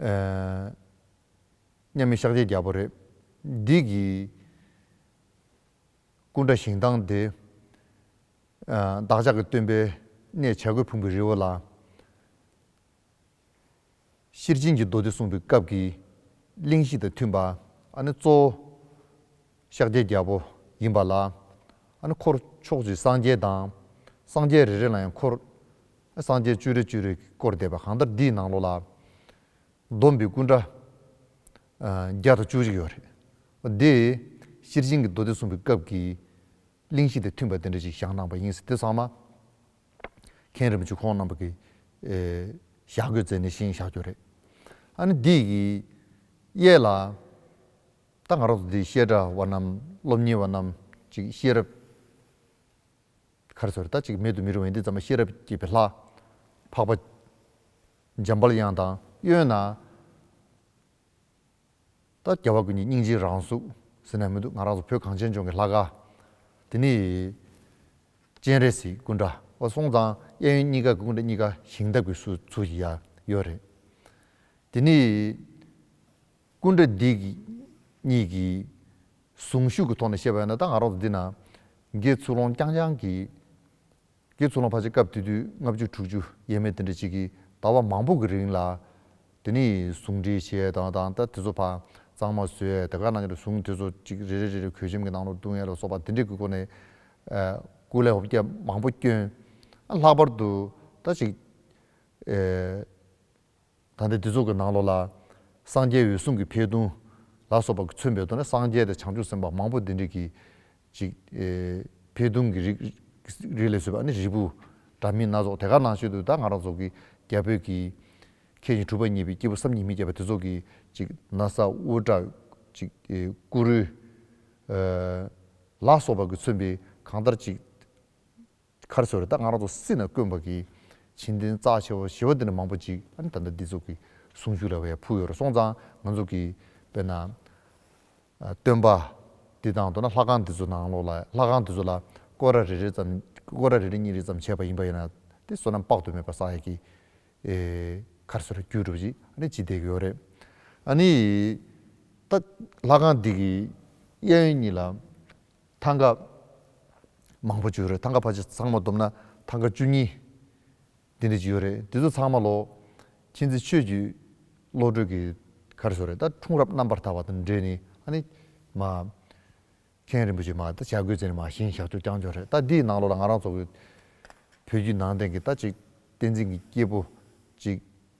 ཨེ། མཉམ་མེད་ཤཱཀྱའི་རྒྱལ་པོ་རེད། འདི་གི་སྐུ་འདྲ་བཞེངས་སྟངས་དེ། ཨ། བདག་ཅག་གི་སྟོན་པའི་གནས་བྱ་རྒོད་ཕུང་པོའི་རི་བོ་ལ། ཤེར་ཕྱིན་གྱི་མདོ་སྡེ་གསུངས་པའི་སྐབས་ཀྱི་གླེང་གཞི་དང་མཐུན་པ། ཨ་ནི་གཙོ་བོ་ཤཱཀྱའི་རྒྱལ་པོ་ཡིན་པ་ལ། ཨ་ནི་འཁོར་ཕྱོགས་བཅུའི་སངས་རྒྱས་དང་། སངས་རྒྱས་རེ་རེ་ལ་ཡང་འཁོར། སངས་རྒྱས་བཅུ་རེ་བཅུ་རེ་བསྐོར་བསྡད་པ། གང་ལྟར་འདིའི་ནང་ལོགས་ལ་བསྡོམས་པའི་སྐུ་འདྲ་བརྒྱ་དང་བཅུ་གཅིག་ཡོད་རེད། འདི་ཤེར་ཕྱིན་གྱི་མདོ་སྡེ་གསུངས་པའི་སྐབས་ཀྱི་གླེང་གཞི་དང་མཐུན་པ་དེ་འདྲ་ཞིག་བཞེངས་གནང་པ་ཡིན་ཟེར། དེ་ཚང་མ་མཁན་རིན་པོ་ཆེ་ཁོང་རྣམ་པ་གིས་ཨེ་བཞག་དགོས་ཟེར་ནས་བཞེངས་བཞག་རྒྱུ་རེད། ཨ་ནི་འདི་གི་གཡས་ལ་ད་ང་རང་ཚོ་འདི་བཤད་གྲྭ་བ་རྣམས་སློབ་གཉེར་བ་རྣམས་ཅིག་ཤེས་རབ་ག་རེ་ཟེར། ད་ཅིག་མེད་དུ་མི་རུང་བའི་འདི་ཙམ་པ་ཤེས་རབ་སྐྱེས་པའི་ལྷ་འཕགས་པ་འཇམ་དཔལ་དབྱངས་དང་། གཡོན་ན་ད་རྒྱལ་བ་ཀུན་གྱི་སྙིང་རྗེའི་རང་གཟུགས་ཟེར་ན་མི་འདུག་ང་རང་ཚོ་བོད་གངས་ཅན་ལྗོངས་ཀྱི་ལྷ་ཁང་དེ་ནི་སྤྱན་རས་གཟིགས་སྐུ་འདྲ་བ་སོང་ཙང་། གཡས་གཡོན་གཉིས་ཀ་གི་སྐུ་འདྲ་གཉིས་ཀ་བཞེངས་སྟངས་ཀྱི་སུ་ཚུལ་ཞིག་ཡང་ཡོད་རེད། དེ་ནི་སྐུ་འདྲ་འདི་གཉིས་ཀྱི་གཟུངས་གཞུག་གི་ཐོག་ནས་བཤད་པ་ཡིན་ན། ད་ང་རང་ཚོ་འདི་ན་དགེ་ཚུལ་སློང་རྐྱང་རྐྱང་གི། དགེ་ཚུལ་སློང་ཕལ་ཆེར་སྐབས་དེ་དུས་ལྔ་བཅུ་དྲུག་ཅུ་ཡས་མས་དེ་འདྲ་ཅིག་གིས་ཟླ་བ་མང་པོ་གི་རིང་ལ་དེ་ནི་ཟུང་འབྲེལ་བྱས་དང་། དང་ད་དེ་ཚོ་ཕར་གཙང་མ་བཟོས། དེ་ག་ནང་བཞིན་ཟུང་དེ་ཚོ་ཅིག་རེ་རེ་རེ་རེ་གོས་ཆེན་གྱི་ནང་ལོགས་བརྡུང་ཡ་ལ་སོགས་པ་དེ་འདྲའི་གི་སྒོ་ནས། ཨ། སྐུ་ལས་འོ་བརྒྱལ་མང་པོ་བསྐྱོན། ལྷག་པར་དུ་ད་ཅིག་ཨེ། ད་ལྟ་འདི་ཚོ་གི་ནང་ལོགས་ལ་སངས་རྒྱས་འོད་སྲུང་གི་འཕེལ་གདུང་ལ་སོགས་པ་གིས་མཚོན་པའི་ཐོག་ནས་སངས་རྒྱས་དང་བྱང་ཆུབ་སེམས་དཔའ་མང་པོ་འདི་འདྲ་གི་ཅིག་ཨེ། འཕེལ་གདུང་གི་རིགས་རིགས་ལས་བཟོས་པ་ནི་རིལ་བུ་འདྲ་མིན་སྣ་ཚོགས། དེ་ག་ནང་བཞིན་དུ་ད་ང་རང་ཚོ་གི་རྒྱ་བོད་ཀྱི་མཁས་ཤིང་གྲུབ་པ་བརྙེས་པའི་སྐྱེས་བུ་བསམ་གྱིས་མི་ཁྱབ་པ་དེ་ཚོ་གི་ཅིག་ན་བཟའ་དབུ་སྐྲ། ཅིག་ཨེ། སྐུ་རུས། ཨེ། ལ་སོགས་པ་གིས་མཚོན་པའི་གང་ལྟར་ཅིག་ག་རེ་ཟེར་རེད། ད་ང་རང་ཚོ་སྲིད་ན་དཀོན་པ་གི་བྱིན་རྟེན་རྩ་ཆེ་བ་ཞེ་པོ་དེ་འདྲ་མང་པོ་ཅིག་ཨ་ནི་ད་ལྟ་འདི་ཚོ་གི་གཟུངས་གཞུག་ལ་བས་ཕུལ་ཡོད་རེད། སོང་ཙང་ང་ཚོ་གི་དཔེར་ན་ཨ། སྟོན་པ་འདི་དང་། མདོར་ན་ལྷ་ཁང་འདི་ཚོ་ནང་ལོགས་ལ། ལྷ་ཁང་འདི་ཚོ་ལ་སྐོར་ར་རེ་རེ་ཙམ། སྐོར་ར་རེ་རེ་གཉིས་རེ་ཙམ་བྱས་པ་ཡིན་པ་ཡིན་ན། དེ་བསོད་ནམས་དཔག་ཏུ་མེད་པ་བསགས་ཡས་ཀྱི་ཨེ། ག་རེ་ཟེར། རྒྱུ་འདྲ་པོ་ཅིག་ཨ་ནི་ཅིག་བསྡད་ཀྱི་ཡོད་རེད། ཨ་ནི་ད་ལྷ་ཁང་འདི་གི་གཡས་གཡོན་གཉིས་ལ་ཐང་ག་མང་པོ་ཅིག་ཡོད་རེད། ཐང་ག་ཕལ་ཆེར་ཚང་མ་བསྡོམས་ན་ཐང་ག་བཅུ་གཉིས་འདི་འདྲ་ཅིག་ཡོད་རེད། འདི་ཚོ་ཚང་མ་ལོ་མཁྱེན་བརྩེ་ཆོས་ཀྱི་བློ་གྲོས་ཀྱི་ག་རེ་ཟེར་རེད། ད་འཁྲུངས་རབས་རྣམ་པར་དག་པ་དང་འབྲེལ་ནས་ཨ་ནི་མ་མཁན་རིན་པོ་ཆེ་མ་ད་བྱ་རྒོད་ཅན་མ་བཞེངས་བཞག་རྒྱུ་རྐྱང་རྐྱང་རེད། ད་འདིའི་ནང་ལོགས་ལ་ང་རང་ཚོ་གི་བོད་བརྒྱུད་ནང་བསྟན་གྱི་ད་ཅིག་བསྟན་འཛིན་གྱི་སྐྱེས་བུ་ཅིག་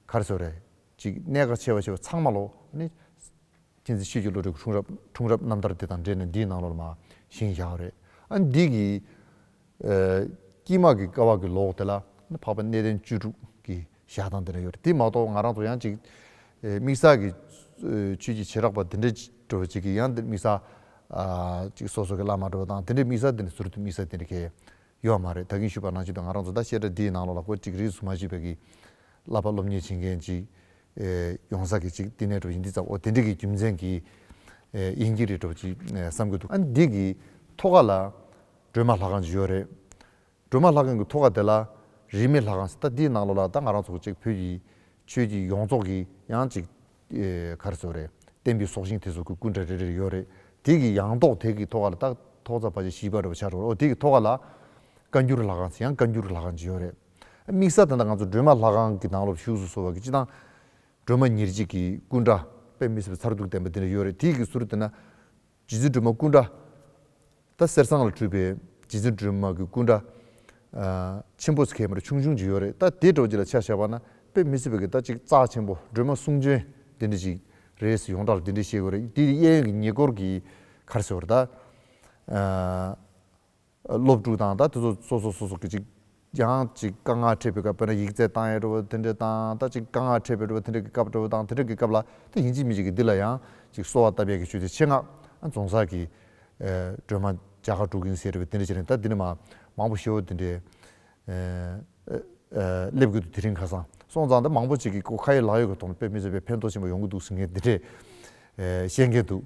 ག་རེ་ཟེར་རེད། ཅིག་གནད་འགག་ཆེ་བ་ཆེ་བ་ཚང་མ་ལོ་ཨ་ནི་མཁྱེན་བརྩེ་ཆོས་ཀྱི་བློ་གྲོས་ཀྱི་འཁྲུངས་རབས་འཁྲུངས་རབས་རྣམ་ཐར་དེ་དང་འབྲེལ་ནས་འདིའི་ནང་ལོགས་ལ་མ་བཞེངས་བཞག་རེད། ཨ་ནི་འདི་གི་ཨ། དཀྱིལ་མ་གི་ཀ་བ་གི་ལོགས་དེ་ལ་ཨ་ནི་འཕགས་པ་གནས་བརྟན་བཅུ་དྲུག་གི་ཞག་དང་དེ་འདྲ་ཡོད་རེད། དེ་མ་གཏོགས་ང་རང་ཚོ་ཡང་ཅིག་ཨེ། དམིགས་བསལ་གྱི་ཨེ། ཆོས་ཀྱི་བྱེ་བྲག་པ་དེ་འདྲ་འགྲོ་བ་ཅིག་གི་ཡང་དེ་དམིགས་བསལ་ཨ། ཅིག་སོ་སོ་གི་བླ་མ་འགྲོ་བ་དང་དེ་འདྲའི་དམིགས་བསལ་དེ་འདྲ་ཟུར་དུ་དམིགས་བསལ་དེ་འདྲ་གས་ཡོད་མ་རེད། ད་གིན་ཞུས་པ་ནང་བཞིན་དུ་ང་རང་ཚོ་ད་བཤད་གྲྭ་འདིའི་ནང་ལོགས་ལ་ཁོ་ཅིག་རིས་སུ་མ་ཆད་པའི་གི་བསླབ་པ་སློབ་གཉེར་བྱེད་མཁན་ཅིག་ཨེ། ཡོང་ས་གི་ཅིག་བསྟི་གནས་འགྲོ་བ་ཡིན་འདི་ཙམ། འོ་དེ་འདྲ་གི་རྒྱུ་མཚན་གྱིས་ཨེ། ཡིན་གྱི་རེད་འགྲོ་བ་ཅིག་ཨེ། བསམ་གྱི་འདུག་ཨ་ནི་འདི་གི་ཐོག་ཁ་ལ་སྒྲོལ་མ་ལྷ་ཁང་ཅིག་ཡོད་རེད། སྒྲོལ་མ་ལྷ་ཁང་གི་ཐོག་ཁ་དེ་ལ་རིས་མེད་ལྷ་ཁང་ཟེར། ད་འདིའི་ནང་ལོགས་ལ་ད་ང་རང་ཚོ་གཅིག་བོད་ཀྱི་ཆོས་ཀྱི་ཡོངས་རྫོགས་ཀྱི་ཡང་ཅིག་ཨེ། ག་རེ་ཟེར་རེད། བསྟན་པའི་སྲོག་ཤིང་དེ་ཚོ་གི་སྐུ་འདྲ་རེ་རེ་ཡོད་རེད། དེ་གི་ཡང་ཐོག་དེ་གི་ཐོག་ཁ་ལ་ད་ཐོག་རྩེག་ཕལ་ཆེར་བཞི་པ་རེ་བ་ཆགས་འགྲོ། འོ་དེ་གི་ཐོག་ཁ་ལ་བཀའ་འགྱུར་ལྷ་ཁང་ཟེར། ཡང་བཀའ་འགྱུར་ལྷ་ཁང་ཅིག་ཡོད་རེད། དམིགས་བསལ་ད་ལྟ་ང་ཚོ་སྒྲོལ་མ་ལྷ་ཁང་གི་ནང་ལོགས་བཞུགས་སུ་གསོལ་བ་གི་སྤྱི་དང་སྒྲོལ་མ་ཉེར་གཅིག་གི་སྐུ་འདྲ་དཔེ་མི་སྲིད་པའི་མཚར་སྡུག་ལྡན་པ་དེ་འདྲ་ཡོད་རེད། དེ་གི་ཟུར་དེ་ན་རྗེ་བཙུན་སྒྲོལ་མ་སྐུ་འདྲ། ད་གསེར་ཟངས་ལ་སྤྲུལ་པའི་རྗེ་བཙུན་སྒྲོལ་མ་གི་སྐུ་འདྲ། ཨ། ཆེན་པོ་ཟེར་མཁན་མ་རེད། ཆུང་ཆུང་ཅིག་ཡོད་རེད། ད་དེ་འདྲ་བོ་ཅིག་ལ་ཆ་བཞག་པ་ན་དཔེ་མི་སྲིད་པའི་གི་ད་ཅིག་རྩ་ཆེན་པོ་སྒྲོལ་མ་གསུང་ཆོས་དེ་འདྲ་ཅིག་རེད་ཟེར་ཡོངས་གྲགས་ལ་དེ་འདྲ་བཤད་དགོས་རེད། དེ་གཡས་གཡོན་གྱི་ཉེ་འཁོར་གྱི་ག་རེ་ཟེར་བ་རེད། ད་ཨ། སློབ་ཕྲུག་དང་ད་དེ་ཚོ་སོ་སོ་སོ་སོ་གི་ཅིག་ཡང་ཅིག་དཀའ་ངལ་འཕྲད་པའི་སྐབས། དཔེར་ན་ཡིག་ཚད་བཏང་ཡས་འདྲ་བོ་དེ་འདྲ་དང་། ད་ཅིག་དཀའ་ངལ་འཕྲད་པའི་འདྲ་བོ་དེ་འདྲ་གི་སྐབས་འདྲ་བོ་དང་། དེ་འདྲ་གི་སྐབས་ལ་ད་ཡིན་གཅིག་མིན་གཅིག་གི་འདི་ལ་ཡང་ཅིག་གསོལ་བ་བཏབ་ཡས་ཀྱི་ཆོས་དེ་ཆེད་མངགས་རྫོང་སར་གྱི་ཨེ། སྒྲོལ་མ་མཇལ་ཁ་འགྲོ་གིན་ཟེར་བའི་དེ་འདྲ་བྱས་ནས། ད་འདི་ནས་མ་མང་པོ་ཞེ་པོ་དེ་འདྲའི་ཨེ། ཨེ། སླེབས་ཀྱི་འདུག་དེ་རིང་ཁ་སང་སོང་ཙང་ད་མང་པོ་ཅིག་གིས་ཁོ་ཁ་ཡོད་ལག་ཡོད་ཀྱི་ཐོག་ནས་དཔེ་མི་སྲིད་པའི་ཕན་ཐོགས་ཆེན་པོ་ཡོང་གི་འདུག་ཟེར་མཁན་དེ་འདྲས་ཨེ། བཤད་མཁན་འདུག